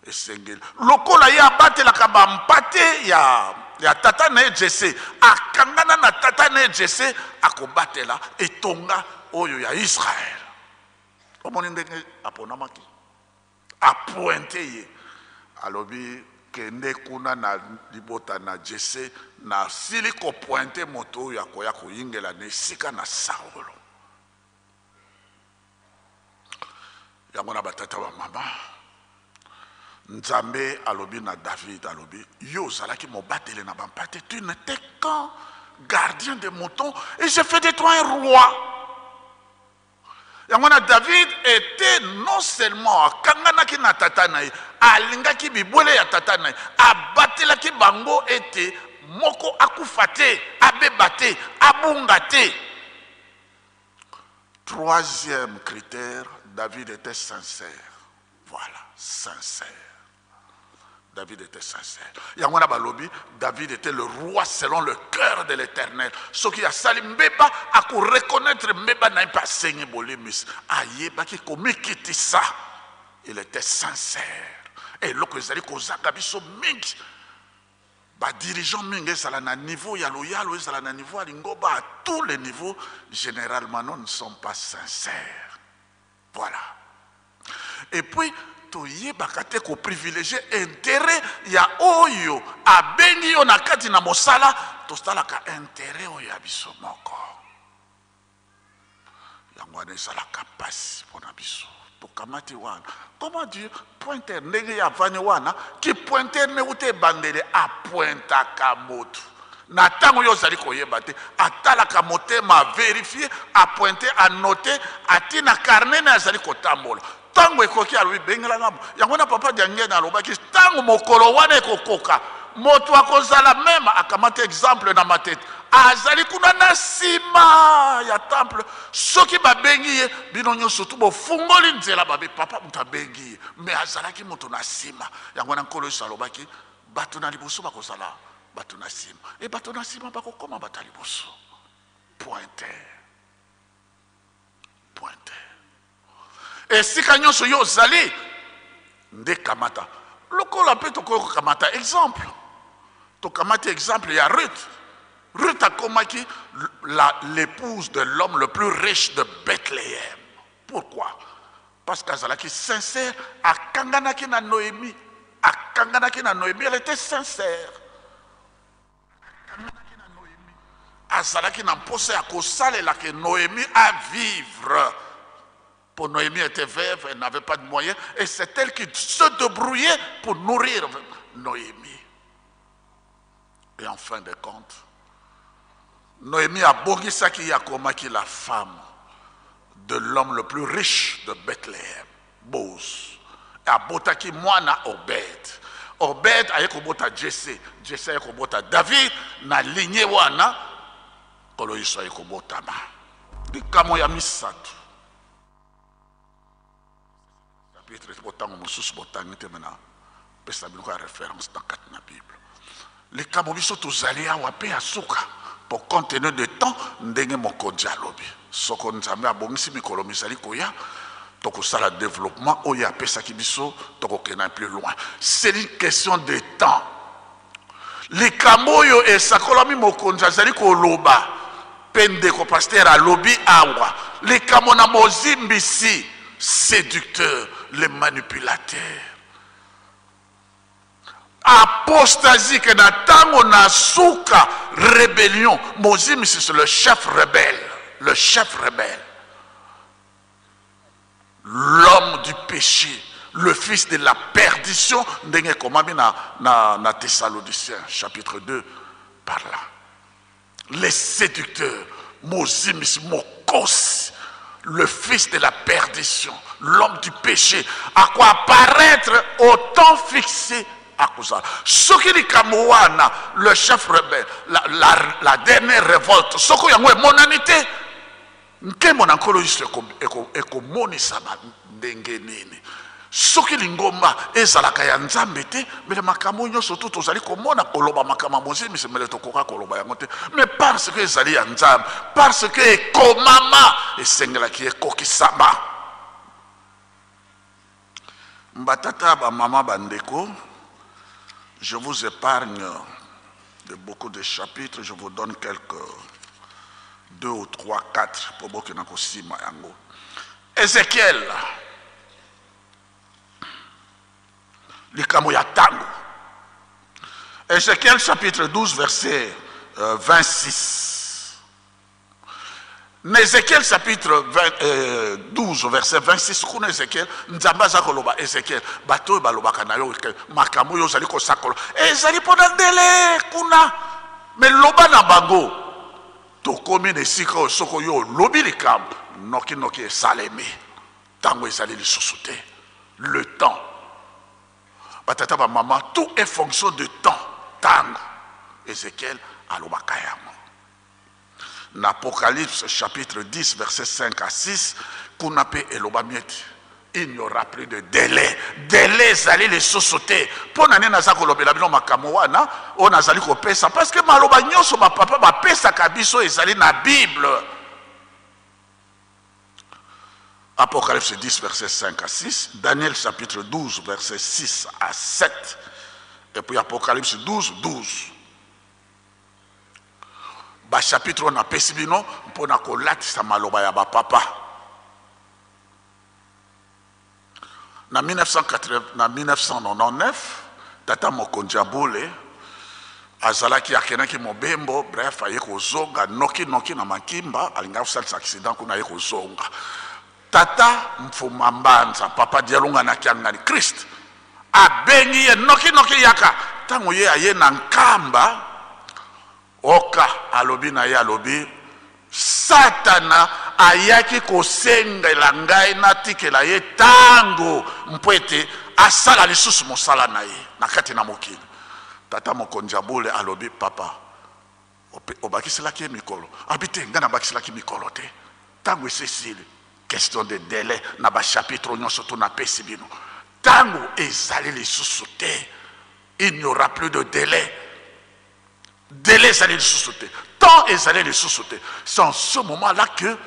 esengeli." Lokola ye abatelaka bampate ya tata na ye Jese, akangana na tata na ye Jese, akobatela etonga oyo ya Israele. Omoni ndenge aponamaki? Apointer ye, alobi: "Kende kuna na libota na Jese, nasili kopointer moto oyo akoya koyingela na esika na Saulo." Yango na batata, bamama, Nzambe alobi na David, alobi: "Yo ozalaki mobateli na bampate, tu n'étais qu'un gardien de moutons et j'ai fait de toi un roi." Yango na David était non seulement akanganaki na tata na ye, alingaki bibwele ya tata na ye, abatelaki bango ete moko akufa te, abeba te, abunga te. Troisième critère, David était sincère. Voilà, sincère. David était sincère. Yango wana balobi, David était le roi selon le cœur de l'Éternel. Soki asali mbeba, ako reconnaître mbeba na ye mpe asengi bolimbisi. Ayebaki komikitisa. Il était sincère. Eloko ezali kozanga biso mingi, ba dirigeants mingi, ezala na niveau ya loyalo, ezala na niveau ya lingomba, à tous les niveaux, généralement nous ne sommes pas sincères. Voilà. Et puis toyebaka te koprivilégie intérêt ya oyo abengi yo na kati na mosala, tosalaka intérêt oyo ya biso moko. Yango wana ezalaka mpasi mpona biso. Tokamati wana, comment dire, pointer, ndenge ya avani wana ki pointer ne uta ebandeli, apointaka motu na ntango oyo ozali koyeba te, atalaka motema, averifie, apointe, anote, atina carnet na azali kotambola. Ntango ekoki, alobi bengelanga yango. Na papa Diangene alobaki, ntango mokolo wana ekokoka, moto akozala meme. Akamati exemple na Matete, azali kuna na nsima ya temple. Soki babengi ye, bino nyonso tu bofungoli nzela, babe papa moto abengi ye, me azalaki moto na nsima. Yango na Nkolo Yesu alobaki, bato na liboso bakozala bato na nsima, e bato na nsima bakokoma bato ya liboso. Pointer, pointer, esika nyonso yo ozali nde kamata lokola. Mpe tokoki kokamata exemple, tokamati exemple ya Ruth. Ruth akomaki l'épouse de l'homme le plus riche de Bethléem. Pourquoi? Parce qu'azalaki sincère, akanganaki na Noémie, akanganaki na Noémie. Elle était sincère, akanganaki na Noémie, azalaki na mposa ya kosalelaka Noémie à vivre. Pour Noémie était veuve, elle n'avait pas de moyens, et c'est elle qui se débrouillait pour nourrir Noémie. Et en fin de compte, Noémie abongisaki ye, akomaki la femme de l'homme le plus riche de Bethléem, Boaz. Abotaki mwana Obed. Obed aye kobota Jesse, Jesse aye kobota David. Na lignée wana Nkolo Yesu aye kobotama. Likambo ya misato, chapitre botango mosusu botangi te, me na pesa bino kaka référence na kati na Bible. Likambo biso tozali awa mpe ya suka, po compte tenu de temps, ndenge mokonzi alobi, soko Nzambe abongisi mikolo mizali koya, tokosala développement oyo apesaki biso, tokokenda plus loin. C'est une question de temps. Likambo oyo esakolami, mokonzi azali koloba mpe ndeko pasteur alobi awa, likambo na mozimbisi, séducteur, le manipulateur, apostasie, ke na ntango na suka, rébellion. Mozimbisi, c'est le chef rebelle, le chef rebelle, l'homme du péché, le fils de la perdition, ndenge ekomami na Thessaloniciens chapitre 2 par là. Les séducteurs, mozimbisi, mokosi, le fils de la perdition, l'homme du péché, à quoi apparaître au temps fixé. Akozala soki likambo wana, le chef rebelle, la dernière révolte, soki yango emonani te, nkembo na Nkolo Yesu ekomonisama ndenge nini? Soki lingomba ezalaka ya Nzambe te, mbele makambo nyonso tu tozali komona, koloba makambo ya mozimbisi, mbele tokoka koloba yango te. Mais parce que ezali ya Nzambe, parce que ekomama, esengelaki ekokisama. Batata, bamama, bandeko, je vous épargne de beaucoup de chapitres, je vous donne quelques deux ou trois, quatre po bokenda kosima yango. Ézéchiel, likambo ya ntango, Ézéchiel chapitre 12 verset 26. Na Ézéchiel chapitre 20, 12 verset 26, kuna Ézéchiel, Nzambe aza koloba: Ézéchiel, bato oyo balobaka na yo makambo oyo ozali kosakola ezali mpo na ndele kuna, me loba na bango, tokomi na esika oyo soki oyo olobi likambo, nokinoki esalemi. Ntango ezali lisusu te. Le temps, batata, bamama, tout est fonction de temps. Ntango Ézéchiel alobaka yango. Na Apocalypse chapitre 10 verset 5 à 6, kuna mpe elobami ete Il n'y aura plus de délai. Délai ezali lisusu te. Mpo na nini naza kolobela bino makambo wana oyo nazali kopesa? Parce que maloba nyonso bapapa bapesaka biso ezali na Bible. Apocalypse 10, verset 5 à 6, Daniel chapitre 12, verset 6 à 7, et puis Apocalypse 12, 12. Ba chapitre oyo napesi bino mpo na kolatisa maloba ya bapapa. Na 1999, tata mokonzi ya bule azalaki, akendaki mobembo, bref, aye kozonga noki noki na Makimba, alingaki kosalisa accident kuna, aye kozonga. Tata Mfuma Mbanza, papa Dialunga na Kiangani, Christ abengi ye noki noki, yaka. Ntango ye aye na Nkamba, Oka alobi na ye, alobi, Satana ayaki kosengela ngai natikela ye ntango mpo ete asala lisusu mosala na ye na kati na mokili. Tata mokonzi ya bule alobi, Papa, obakiselaki ye mikolo? Abi te, ngai nabakiselaki mikolo te. Ntango esi esili. Question de delai na ba chapitre nyonso to napesi bino. Ntango ezali lisusu te. Il n'y aura plus de delai. Délai ezali lisusu te, temps ezali lisusu te. C'est en ce moment là que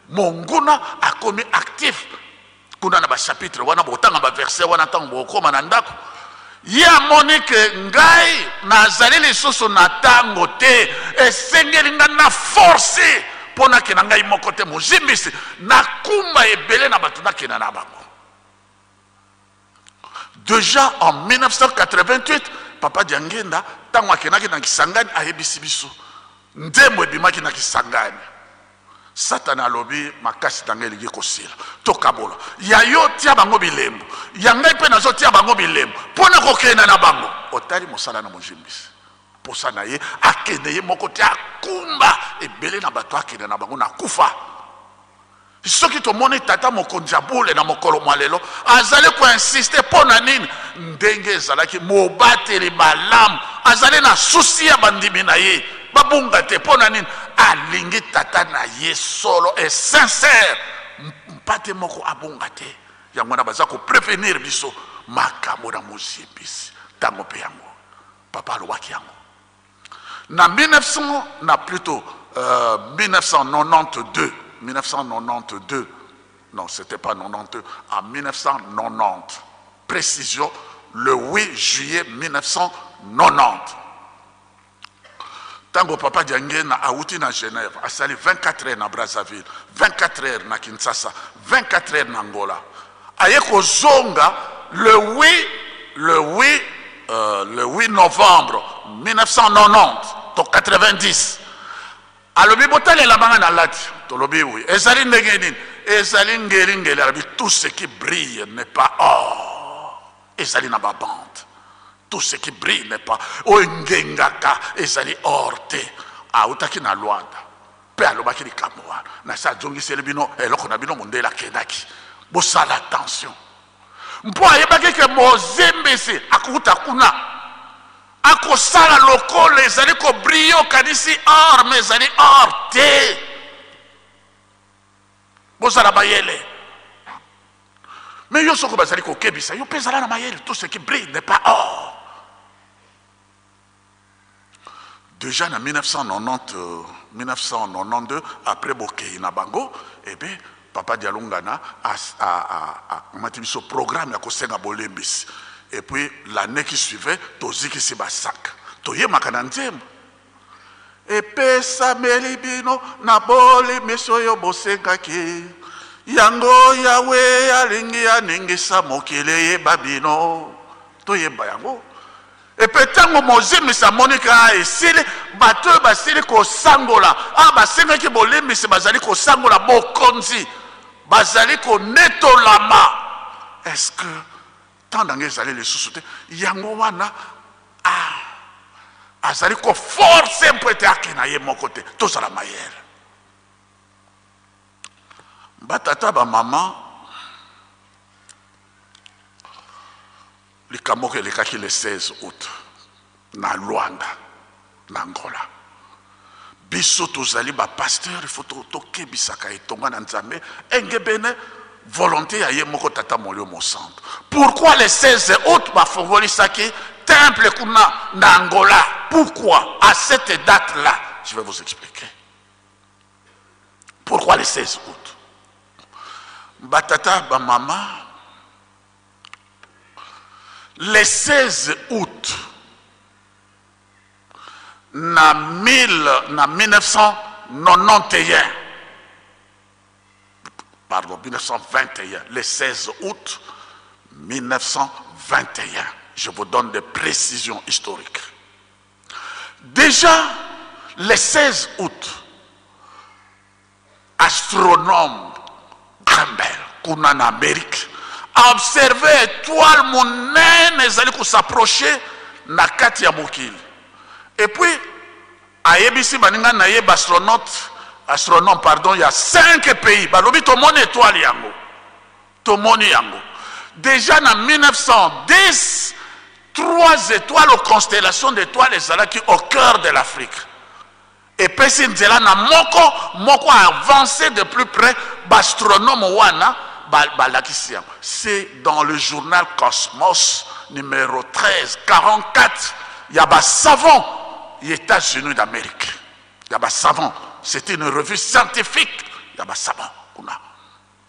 monguna akomi actif kuna na bachapitre wana. Botanga baverset wana ntango bokokoma na ndako. Ye amoni ke ngai nazali lisusu na ntango te, esengeli ngai na force mpo nakenda ngai moko te, mozimbisi nakumba ebele na bato nakenda na bango. Dejà en 1988, Papa Diangenda, ntango akendaki na Kisangani, ayebisi biso nzembo ebimaki na Kisangani. Satana alobi, makasi na ngai elingi kosila, tokabola ya yo, tia bango bilembo ya ngai mpe nazotia bango bilembo mpo na kokenda na bango. Otali mosala na mozimbisi, mposa na ye akende ye moko te, akumba ebele na bato akende na bango na kufa. Soki tomoni tata mokonzi ya bule na mokolo mwa lelo azali koinsiste mpo na nini? Ndenge ezalaki mobateli malamu, azali na susi ya bandimi na ye babunga te. Mpo na nini? Alingi tata na ye solo et sincère, mpate moko abunga te. Yango wana baza koprevenir biso makambo na mozimbisi ntango mpe yango papa alobaki yango na 1900, na plutôt 1992, 1992, non, c'était pas 92, en 1990, précision, le 8 juillet 1990, ntango papa Diangena awuti na Genève, asali 24 heures na Brazzaville, 24 heures na Kinshasa, 24 heures na Angola, aye kozonga le 8, le 8, le 8 novembre 1990 to 90, alobi, botalela banga na lati. Tolobi oui. Ezali ndenge nini? Ezali ngeli ngeli. Alobi, tout ce qui brille n'est pas or. Ezali na babande. Tout ce qui brille n'est pas, oyo ngengaka ezali or te. Autaki na Luanda mpe alobaki likambo wana. Na se azongiseli bino eloko na bino, mondele akendaki, bosala attention, mpo ayebaki ke mozembesi akuta kuna, akosala lokola ezali kobrille, okanisi or, mais ezali or te. Bozala mayele. Mais yo soko bazali kokebisa yo mpe, ezala na mayele. Tout ce qui brille n'est pas or. Déjà na 1990, 1992, après bokei na bango, ebe papa Dialungana akamati biso programme ya kosenga bolembisi. Et puis l'année qui suivait, tozikisi basak, toyemaka na nzembo epesameli bino na bolimbisi oyo bosengaki yango. Yawe alingi aningisa mokili eyeba bino. Toyemba yango. Epe ntango mozimisi amoni ka esili, bato oyo basili kosangola, a basengaki bolimbisi, bazali kosangola bokonzi, bazali konetolama. Est-ce que ntango nange ezali lisusu te? Yango wana azali koforce mpo ete akenda ye moko te. Tozala mayele, batata, bamama. Likambo moko elekaki le 16 août na Luanda, na Angola. Biso tozali bapasteur, il faut tokebisaka etonga na Nzambe engebene. Volonté ya ye moko Tata Molimo Mosantu. Pourquoi le 16 août bafongolisaki temple kuna na Angola? Pourquoi à cette date là? Je vais vous expliquer pourquoi le 16 août. Batata bamama, le 16 août na 1000 na 1991, pardon, 1921, le 16 août 1921, je vous donne des précisions historiques. Déjà, le 16 août, astronome Campbell, kuna na Amérique, a observé étoile monene ezali kosapprocher na kati ya mokili. Et puis, ayebisi baninga na ye baastronaute, astronome, pardon, ya 5 pays, balobi tomoni étoile yango, tomoni yango. Déjà na 1910, 3 étoiles aux constellations d'étoiles ezalaki au cœur de l'Afrique. Epesi nzela na moko moko avancé de plus près, bastronome wana balakisi yango. C'est dans le journal Cosmos numéro 13 44 ya basavant ya États-Unis d'Amérique, ya basavant, c'est une revue scientifique ya basavant kuna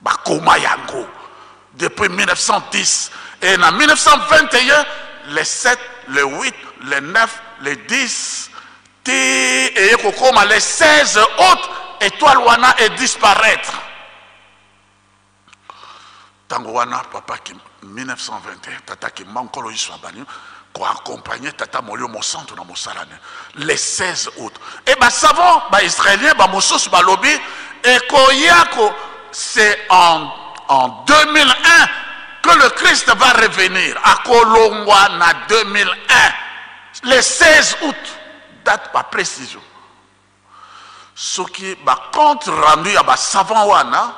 bakoma yango depuis 1910. Et en 1921, le 7, le 8, le 9, le 10 ti eye kokoma le 16 août, étoile wana e disparaître. Tango wana papa ki 1921, tata Kimbangu Nkolo Yesu abani koaccompagner tata Molimo Mosantu na mosala ne le 16 août. Et ba savant ba israélien ba mosusu balobi ekoya ko c'est en 2001 que le Christ va revenir à Kolongwa na 2001 le 16 août, date par précision. Ce qui ba compte rendu ya ba savant wana,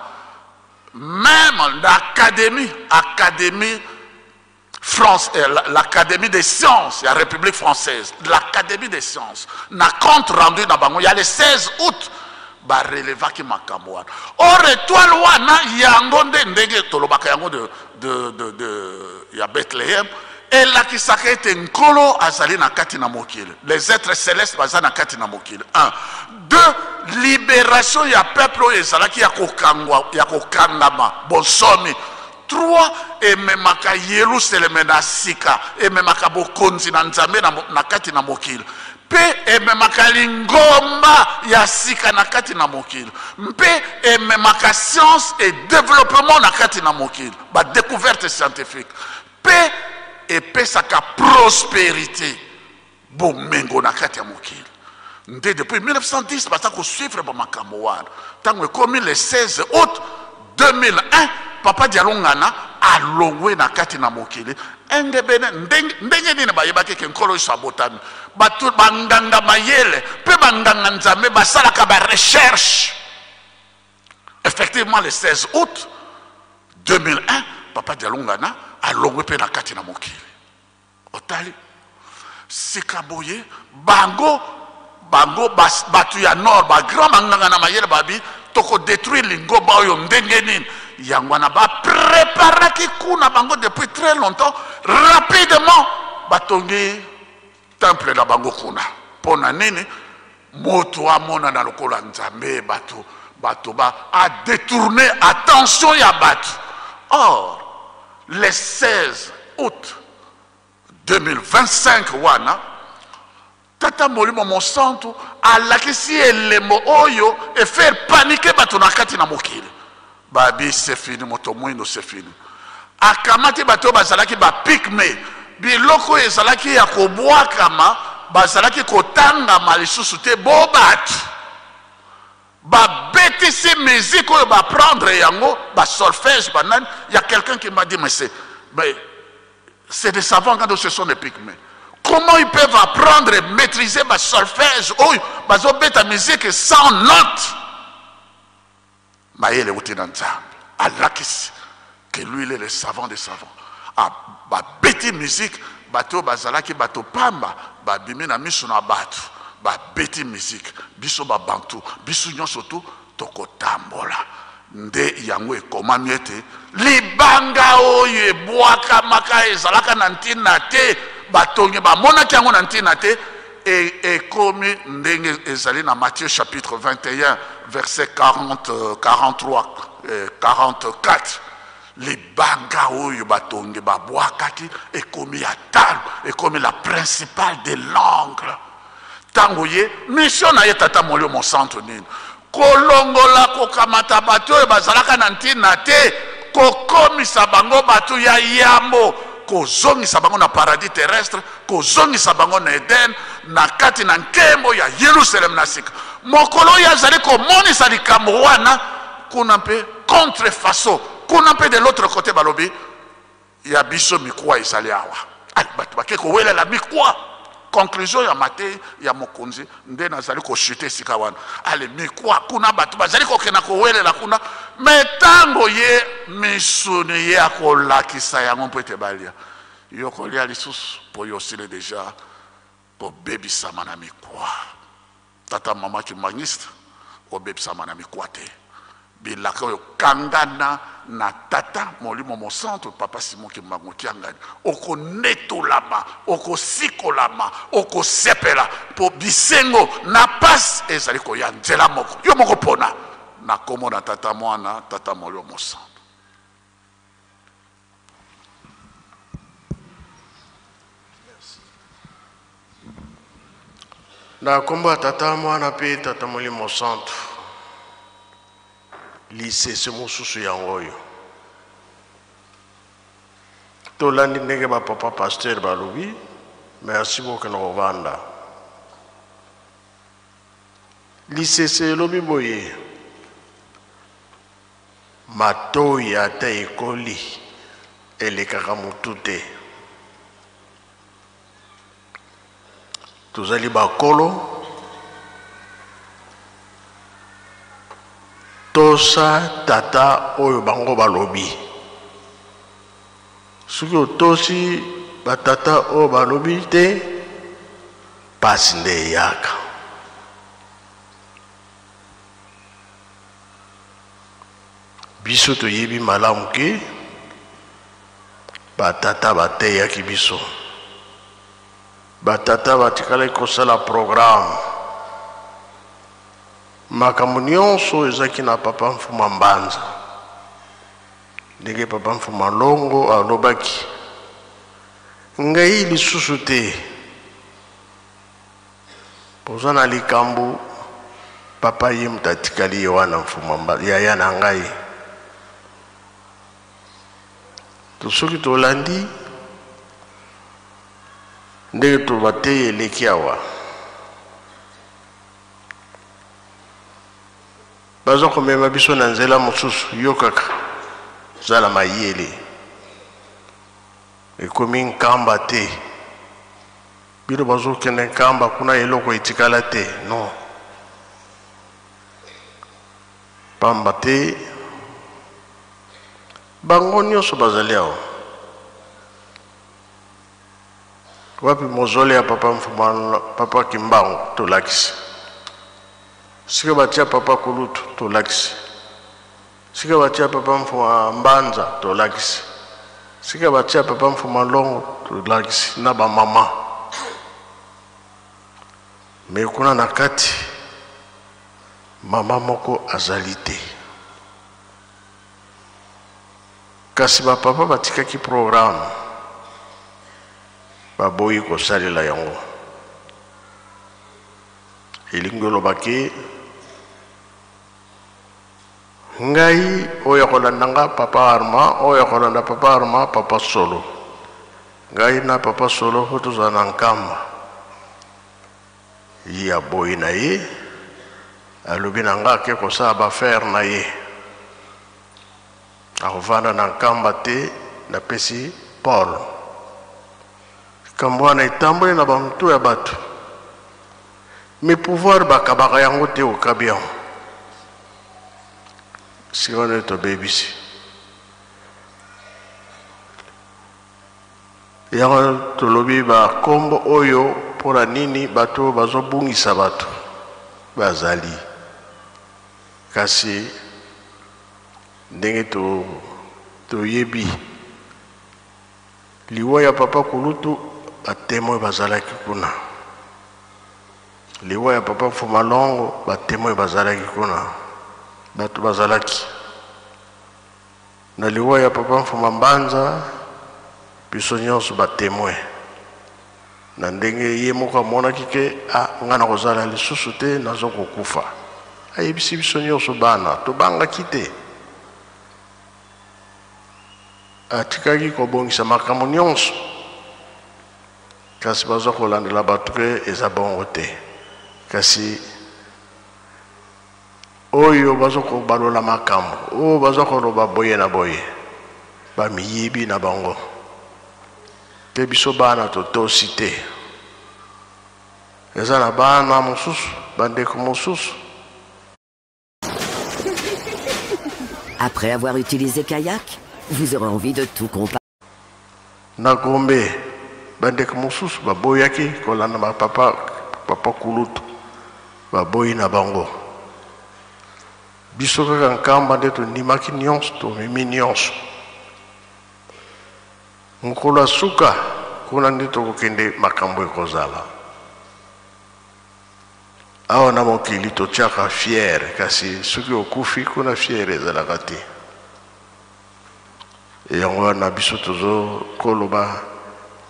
même l'académie, académie France, l'académie des sciences, la République française, l'académie des sciences, na compte rendu na bango, il y a le 16 août, ba relevaki makambo wana. Or étoile wana yango nde ndenge tolobaka yango de ya Bethléem, elakisaka ete nkolo azali na kati na mokili, les êtres célestes baza na kati na mokili. 1, 2, libération ya peuple oyo ezalaki ya kokangwa, ya kokangama, bonsomi. 3, ememaka Yerusaleme na sika, ememaka bokonzi na Nzambe na kati na mokili, mpe ememaka lingomba ya sika na kati na mokili, mpe ememaka science et développement na kati na mokili, ba découverte scientifique, mpe epesaka prospérité, bomengo na kati ya mokili. Nde depuis 1910 baza kosuivre ba makambo wana. Ntango ekomi le 16 août 2001, papa Dialungana alongwe na kati na mokili. Engebene ndenge nini bayebaki ke Nkolo Yesu abotami? Bato banganga mayele mpe banganga Nzambe basalaka ba recherche. Effectivement, le 16 août 2001, papa Dialungana alongwe mpe na kati na mokili. Otali sika boye bango, bango bas, bato ya nord, ba grand banganga na mayele babi toko détruire lingomba oyo ndenge nini. Yango wana ba préparaki kuna bango depuis très longtemps, rapidement batongi temple na bango kuna. Pona nini? Moto amonana lokola Nzambe, bato ba a détourné attention ya bato. Or le 16 août 2025 wana, tata Molimo Mosantu alakisi elembo oyo e faire paniquer bato na kati na mokili. Babi c'est fini, moto mwindo c'est fini. Akamati bato oyo bazalaki ba pygmée, biloko ezalaki ya kobwakama, bazalaki kotangama lisusu te, bo bato babetisi musique oyo ba prendre yango, ba solfège, ba nani. Il y a quelqu'un qui m'a dit, mais c'est des savants quand ce sont des pygmées. Comment ils peuvent apprendre et maîtriser ba solfège oyo bazobeta musique sans note? Mayele uti na Nzambe alakisi que lui il est le savant des savants. Ah, ba beti musique, bato bazalaki bato pamba, babimi na miso na bato, ba beti musique, biso ba bantu, biso nyonso tu tokotambola. Nde yango ekomami ete libanga oyo ebwakamaka ezalaka na ntina te, batongi bamonaki yango na ntina te, e, ekomi ndenge ezali na Matthieu chapitre 21 verset 40, 43, 44. Libanga oyo batongi babwakaki ekomi ya talo, ekomi la principale de l'angle. Ntango ye mission na ye Tata Molimo Mosantu nini? Kolongola, kokamata bato oyo bazalaka na ntina te, kokomisa bango bato ya yambo, kozongisa bango na paradis terrestre, kozongisa bango na Eden, na kati na nkembo ya Yelusaleme na sika. Mokolo oyo azali komonisa likambo wana, kuna mpe contrefaçon, kuna mpe de l'autre côté balobi ya biso mikuwa ezali awa. Ai, bato bake kowelela mikuwa. Conclusion ya mate ya mokonzi nde nazali koshute esika wana. Ale mikuwa kuna bato bazali kokenda kowelela kuna, me ntango ye misuni ye akolakisa yango mpo ete balia, yo kolia lisusu mpo yo osili deja kobebisama na mikuwa. Tata mama kimbanguiste, obebisama na mikuwa te. Bilaka oyo kangana na Tata Molimo Mosantu, Papa Simon Kimbangu Kiangani, okonetolama, okosikolama, okosepela mpo bisengo na pasi ezali koya nzela moko. Yo moko pona na kombo na Tata Mwana, Tata Molimo Mosantu. Na kombo ya Tata, Mwana mpe Tata Molimo Santu. Lisese mosusu yango oyo. Tolandi ndenge ba papa pasteur balobi, merci bokende kovanda. Lisese elobi boye, matoyi ata ekoli elekaka motu te. Tozali bakolo, tosa tata oyo bango balobi. Soki otosi batata oyo balobi te, pasi nde eyaka. Biso toyebi malamu ke Ba tata bateyaki biso. Ba tata batikalaki kosala programme. Makambo nyonso ezaki na papa Mfuma Mbanza. Ndenge papa Mfuma Longo alobaki, ngai lisusu te. Boza na likambo, papa ye moto atikali ye wana Mfuma Mbanza, yaya na ngai. To soki tolandi ndenge tobateyi eleki awa, baza komema biso na nzela mosusu. Yo kaka zala mayele, ekomi nkamba te. Bino bazokende nkamba kuna, eloko etikala te. Non, pamba te bango nyonso bazali awa. Wapi mozole ya papa Mfuma, papa Kimbangu? Tolakisi. Sika batia papa Kulutu, tolakisi. Sika batia papa Mfuma Mbanza, tolakisi. Sika batia papa Mfuma Longo, tolakisi na ba mama. Me kuna na kati mama moko azali te. Kasi ba papa batikaki programme, baboyi kosalela yango. Elingi oloba ke ngai oyo akolanda nga papa Armand, oyo akolanda papa Armand, papa Solo. Ngai na papa Solo fo tozala na nkamba. Ye aboyi na ye, alobi na nga ake kosala ba affaire na ye. Akovanda na nkamba te, napesi Paul. Likambo wana etamboli na bamutu ya bato. Mais pouvoir bakabaka yango te, okabi yango. Sika wana tobebisi. Yango tolobi ba kombo oyo mpona nini bato oyo bazobungisa bato bazali. Kasi Ndenge toyebi liwa ya papa kulutu, batémoin bazalaki kuna. Liwa ya papa Fumalongo, batémoin bazalaki kuna, bato bazalaki. Na liwa ya papa Mfuma Mbanza, biso nyonso batémoin. Na ndenge ye moko amonaki ke a nga na kozala lisusu te, nazo kokufa, ayebisi biso nyonso bana, tobangaki te. Atikaki kobongisa makambo nyonso, kasi baza kolandela bato ke eza bongo te. Kasi oyo baza kobalola makambo, oyo baza koloba boye na boye, bamiyibi na bango te. Biso bana totosi te. Eza na bana mosusu, bandeko mosusu. Après avoir utilisé Kayak, vous aurez envie de tout comparer. Na Gombe, bandeko mosusu baboyaki kolanda bapapa, papa kulutu baboyi na bango. Biso kaka Nkamba nde tondimaki nyonso, tomemi nyonso. Mokolo ya suka kuna nde tokokende, makambo ekozala awa na mokili. Totiaka fierté, kasi soki okufi kuna, fierté ezalaka te. Yango wana biso tozokoloba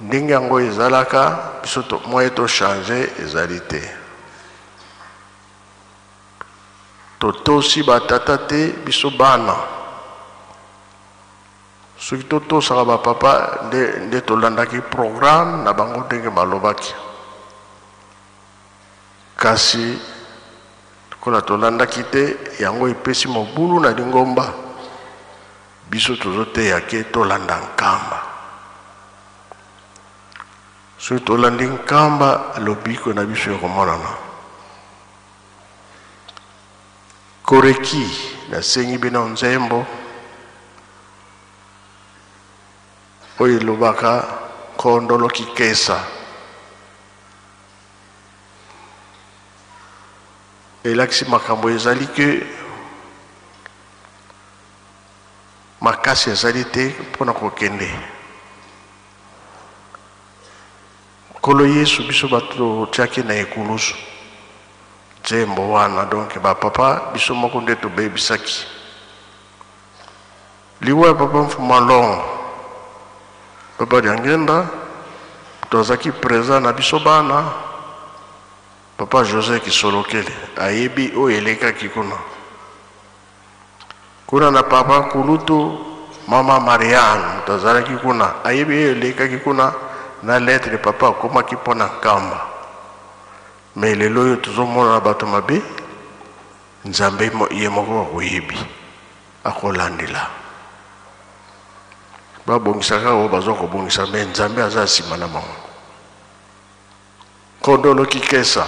ndenge yango ezalaka. Biso moyen tochange ezali te. Totosi batata te, biso bana. Soki totosaka bapapa nde tolandaki programme na bango ndenge balobaki. Kasi lokola tolandaki te, yango epesi mobulu na lingomba. Biso tozoteya ke tolanda Nkamba. Soki tolandi Nkamba, lobiko na biso ekomonana. Koreki, nasengi bino nzembo oyo elobaka "Kondolo kikesa". Elakisi makambo ezali ke makasi ezali te mpona kokende. Nkolo Yesu, biso bato totiaki na ekulusu. Nzembo wana, donc bapapa, biso moko nde tobebisaki. Liwa ya papa Mfuma Longo, papa Diangenda, tozalaki présent na biso bana. Papa José Kisolokele ayebi oyo elekaki kuna kuna na papa kulutu. Mama Mariane, moto azalaki kuna, ayebi oyo elekaki kuna na lettre papa akomaki mpo na Nkamba. Mais lelo oyo tozomona na bato mabe. Nzambe ye moko akoyebi, akolandela. Babongisaka oyo baza kobongisa, mais Nzambe aza nsima na bango. Kondolo kikesa.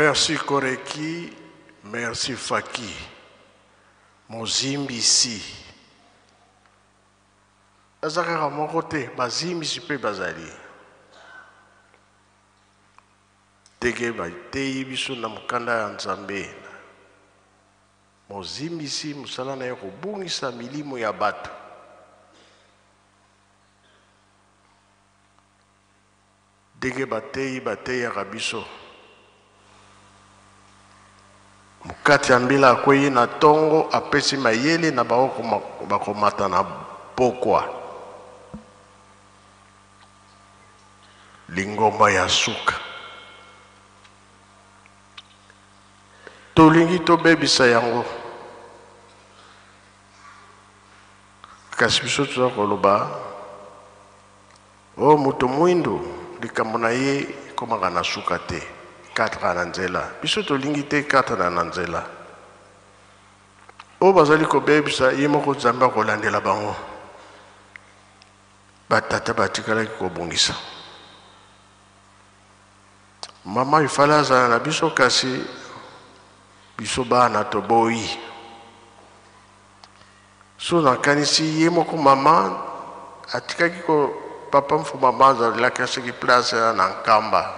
Merci Koreki, merci Faki. Mozimbisi. Aza kaka moko te, bazimbisi mpe bazali. Ndenge bateyi biso na mokanda ya Nzambe. Mozimbisi mosala na ye kobungisa milimo ya bato. Ndenge bateyi bateyaka biso. Mokati ya mbila akweyi na tongo, apesi mayele na baoyo bakomata na pokwa. Lingomba ya suka. Tolingi tobebisa yango. Kasi biso toza koloba Oh moto mwindu likambo na ye ekomaka na suka te 4 na nzela biso tolingi te 4 na nzela oyo bazali kobebisa ye moko Nzambe akolandela bango batata batikalaki kobongisa mama ifale azala na biso kasi biso bana toboyi So nakanisi ye moko mama atikaki ko papa mfuma banza alaki aseki place na Nkamba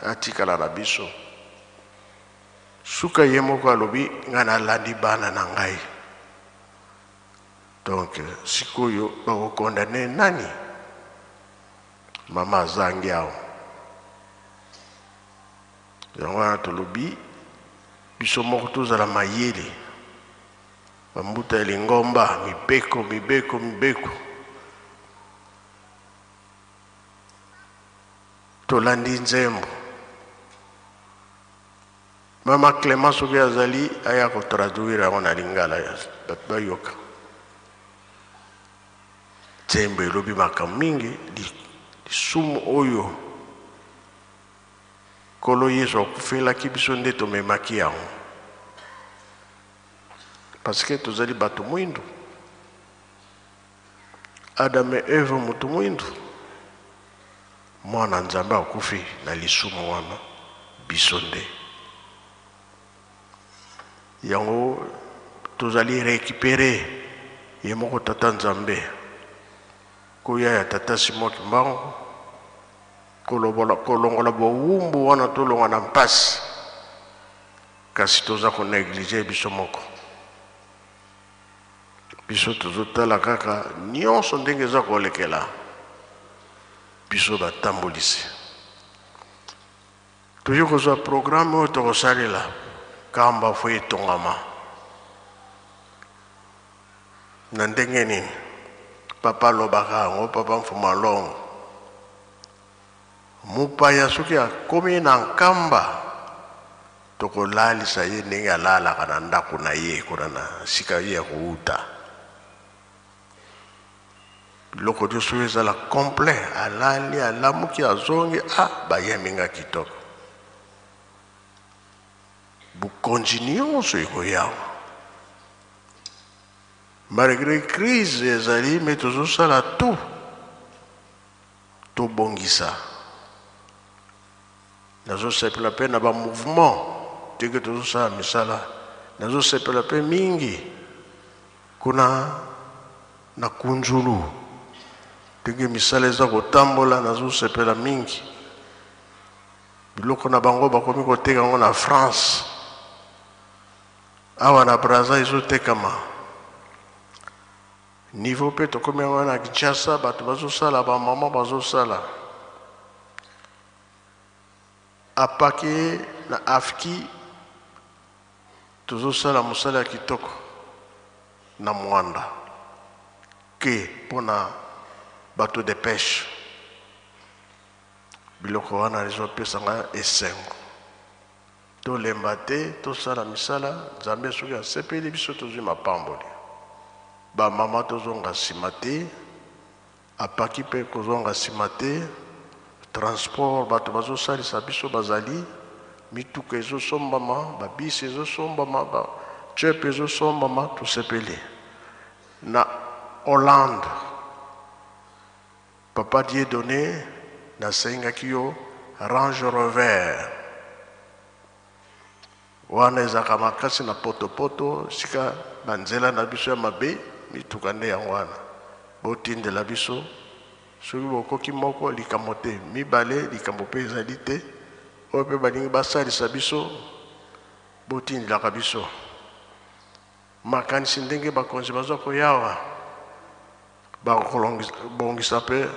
atikala na biso. Suka ye moko alobi ngai nalandi bana na ngai. Donc sikoyo bakokondane nani? Mama azangi awa. Yango wana tolobi biso moko tozala mayele. Ba mbuta ya lingomba, mibeko, mibeko, mibeko. Tolandi nzembo. Mama Clement soki azali aya ko traduire yango na lingala bato bayoka. Nzembo elobi makambo mingi, lisumu oyo Nkolo Yesu akufelaki biso nde tomemaki yango. Parce que tozali bato mwindu. Adam et Eve moto mwindu. Mwana Nzambe akufi na lisumu wana biso nde. Yango tozali récupérer ye moko tata Nzambe. Koya ya tata Simon Kimbangu kolongola bowumbu wana tolonga na mpasi. Kasi toza ko negliger biso moko. Biso tozotala kaka nyonso ndenge eza kolekela biso batambolisi. Toyei kozwa programme oyo tokosalela kamba fo etongama na ndenge nini? Papa alobaka yango, papa Mfuma Longo. Mopaya soki akomi na Nkamba, tokolalisa ye ndenge alalaka na ndako na ye kuna na sika ye ya kowuta. Biloko nyonso oyo ezala complet, alali, alamuki, azongi, ah, bayambi nga kitoko. Bokonzi nyonso ekoya awa. Malgré crise ezali, mais tozosala tout tobongisa. Nazosepela mpe na ba mouvement ndenge tozosala misala. Nazosepela mpe mingi kuna na Kunzulu ndenge misala eza kotambola, nazosepela mingi. Biloko na bango bakomi koteka yango na France, awa na Brazza ezotekama. Niveau pe tokomi yango na Kinshasa, bato bazosala, ba mama bazosala. Apaki na Afki tozosala mosala ya kitoko na Mwanda ke mpona bateau de pêche. Biloko wana ezopesa nga esengo. Tolemba te, tosala misala, Nzambe soki asepeli biso tozwi mapamboli. Ba mama tozonga sima te, apaki pe kozonga sima te, transport bato bazosalisa biso bazali, mituka ezosombama, ba bus ezosombama, ba jeep ezosombama, tosepeli. Na Hollande, Papa Dieudonne, nasengaki yo Range Rover. Wana ezalaka makasi na potopoto, sika banzela na biso ya mabe, mituka nde yango wana. Botindela biso, soki bokoki moko likambo te, mibale likambo mpe ezali te, oyo mpe balingi basalisa biso, botindelaka biso. Makanisi ndenge bakonzi baza koyawa, bakobongisa mpe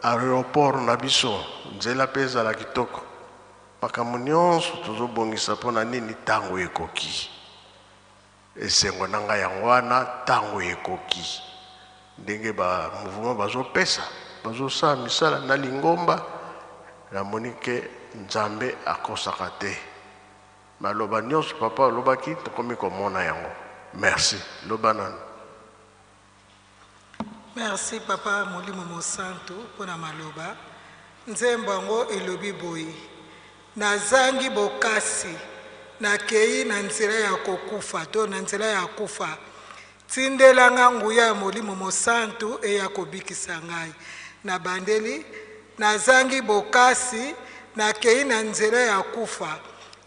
aéroport na biso, nzela mpe ezala kitoko. Makambo nyonso tozobongisa mpona nini? Ntango ekoki. Esengo na ngai yango wana, ntango ekoki. Ndenge ba mouvement bazopesa, bazosala misala na lingomba, namoni ke Nzambe akosaka te. Maloba nyonso papa alobaki, tokomi komona yango. Merci. Loba nanu. Merci papa Molimo Mosantu mpona maloba. Nzembo yango elobi boye: nazangi bokasi, nakei na nzela ya kokufa to na nzela ya kufa, tindelanga nguya ya Molimo Mosantu eya kobikisa ngai. Nabandeli, nazangi bokasi, nakei na nzela ya kufa,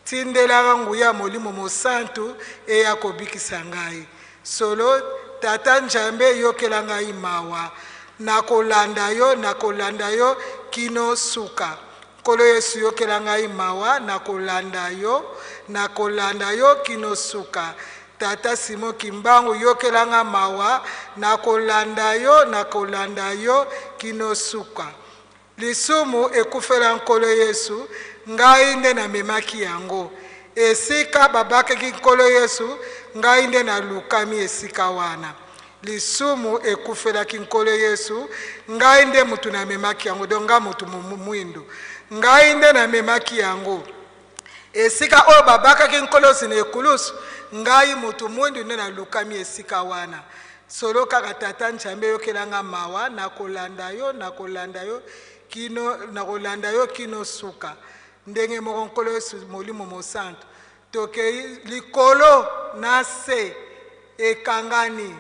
tindelanga nguya ya Molimo Mosantu eya kobikisa ngai. Solo Tata Nzambe yokela ngai mawa, nakolanda yo, nakolanda yo kino suka. Nkolo Yesu yokela ngai mawa, nakolanda yo, nakolanda yo kino suka. Tata Simon Kimbangu yokela nga mawa, nakolanda yo, nakolanda yo kino suka. Lisumu ekufela Nkolo Yesu, ngai nde namemaki yango. Esika babakaki Nkolo Yesu, ngai nde nalukami esika wana. Lisumu ekufelaki Nkolo Yesu, ngai nde mutu namemaki yango, donc nga mutu mwindu, ngai nde namemaki yango. Esika oyo babakaki Nkolo Yesu na ekulusu, ngai mutu mwindu nde nalukami esika wana. Solo kaka Tata Nzambe yokela nga mawa, nakolanda yo, nakolanda yo kino, nakolanda yo kino suka. Ndenge moko Nkolo Yesu Molimo Mosantu, tokei likolo na se ekangani,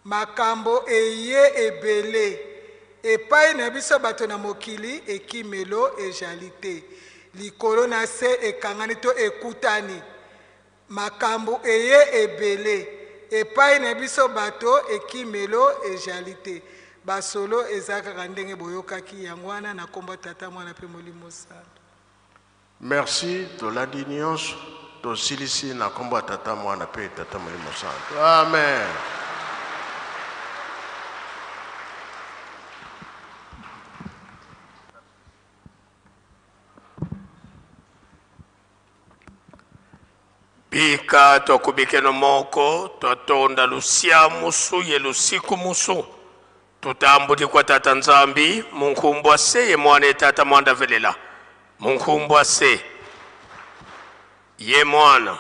makambo eye ebele epai na biso bato na mokili, ekimelo ejali te. Likolo na se ekangani to ekutani, makambo eye ebele epai na biso bato, ekimelo ejali te. Basolo eza kaka ndenge boyokaki yango wana na kombo Tata, Mwana mpe Molimo Santu. Merci, tolandi nyonso, tosilisi na kombo ya Tata, Mwana mpe Tata Molimo Santu. Amen. Bika twakubikeno moko twatonda lusia musu ye lusiku musu tutambuli kwa Tata Nzambi munkumbwa se ye mwana ye Tata mwanda velela munkumbwa se ye mwana.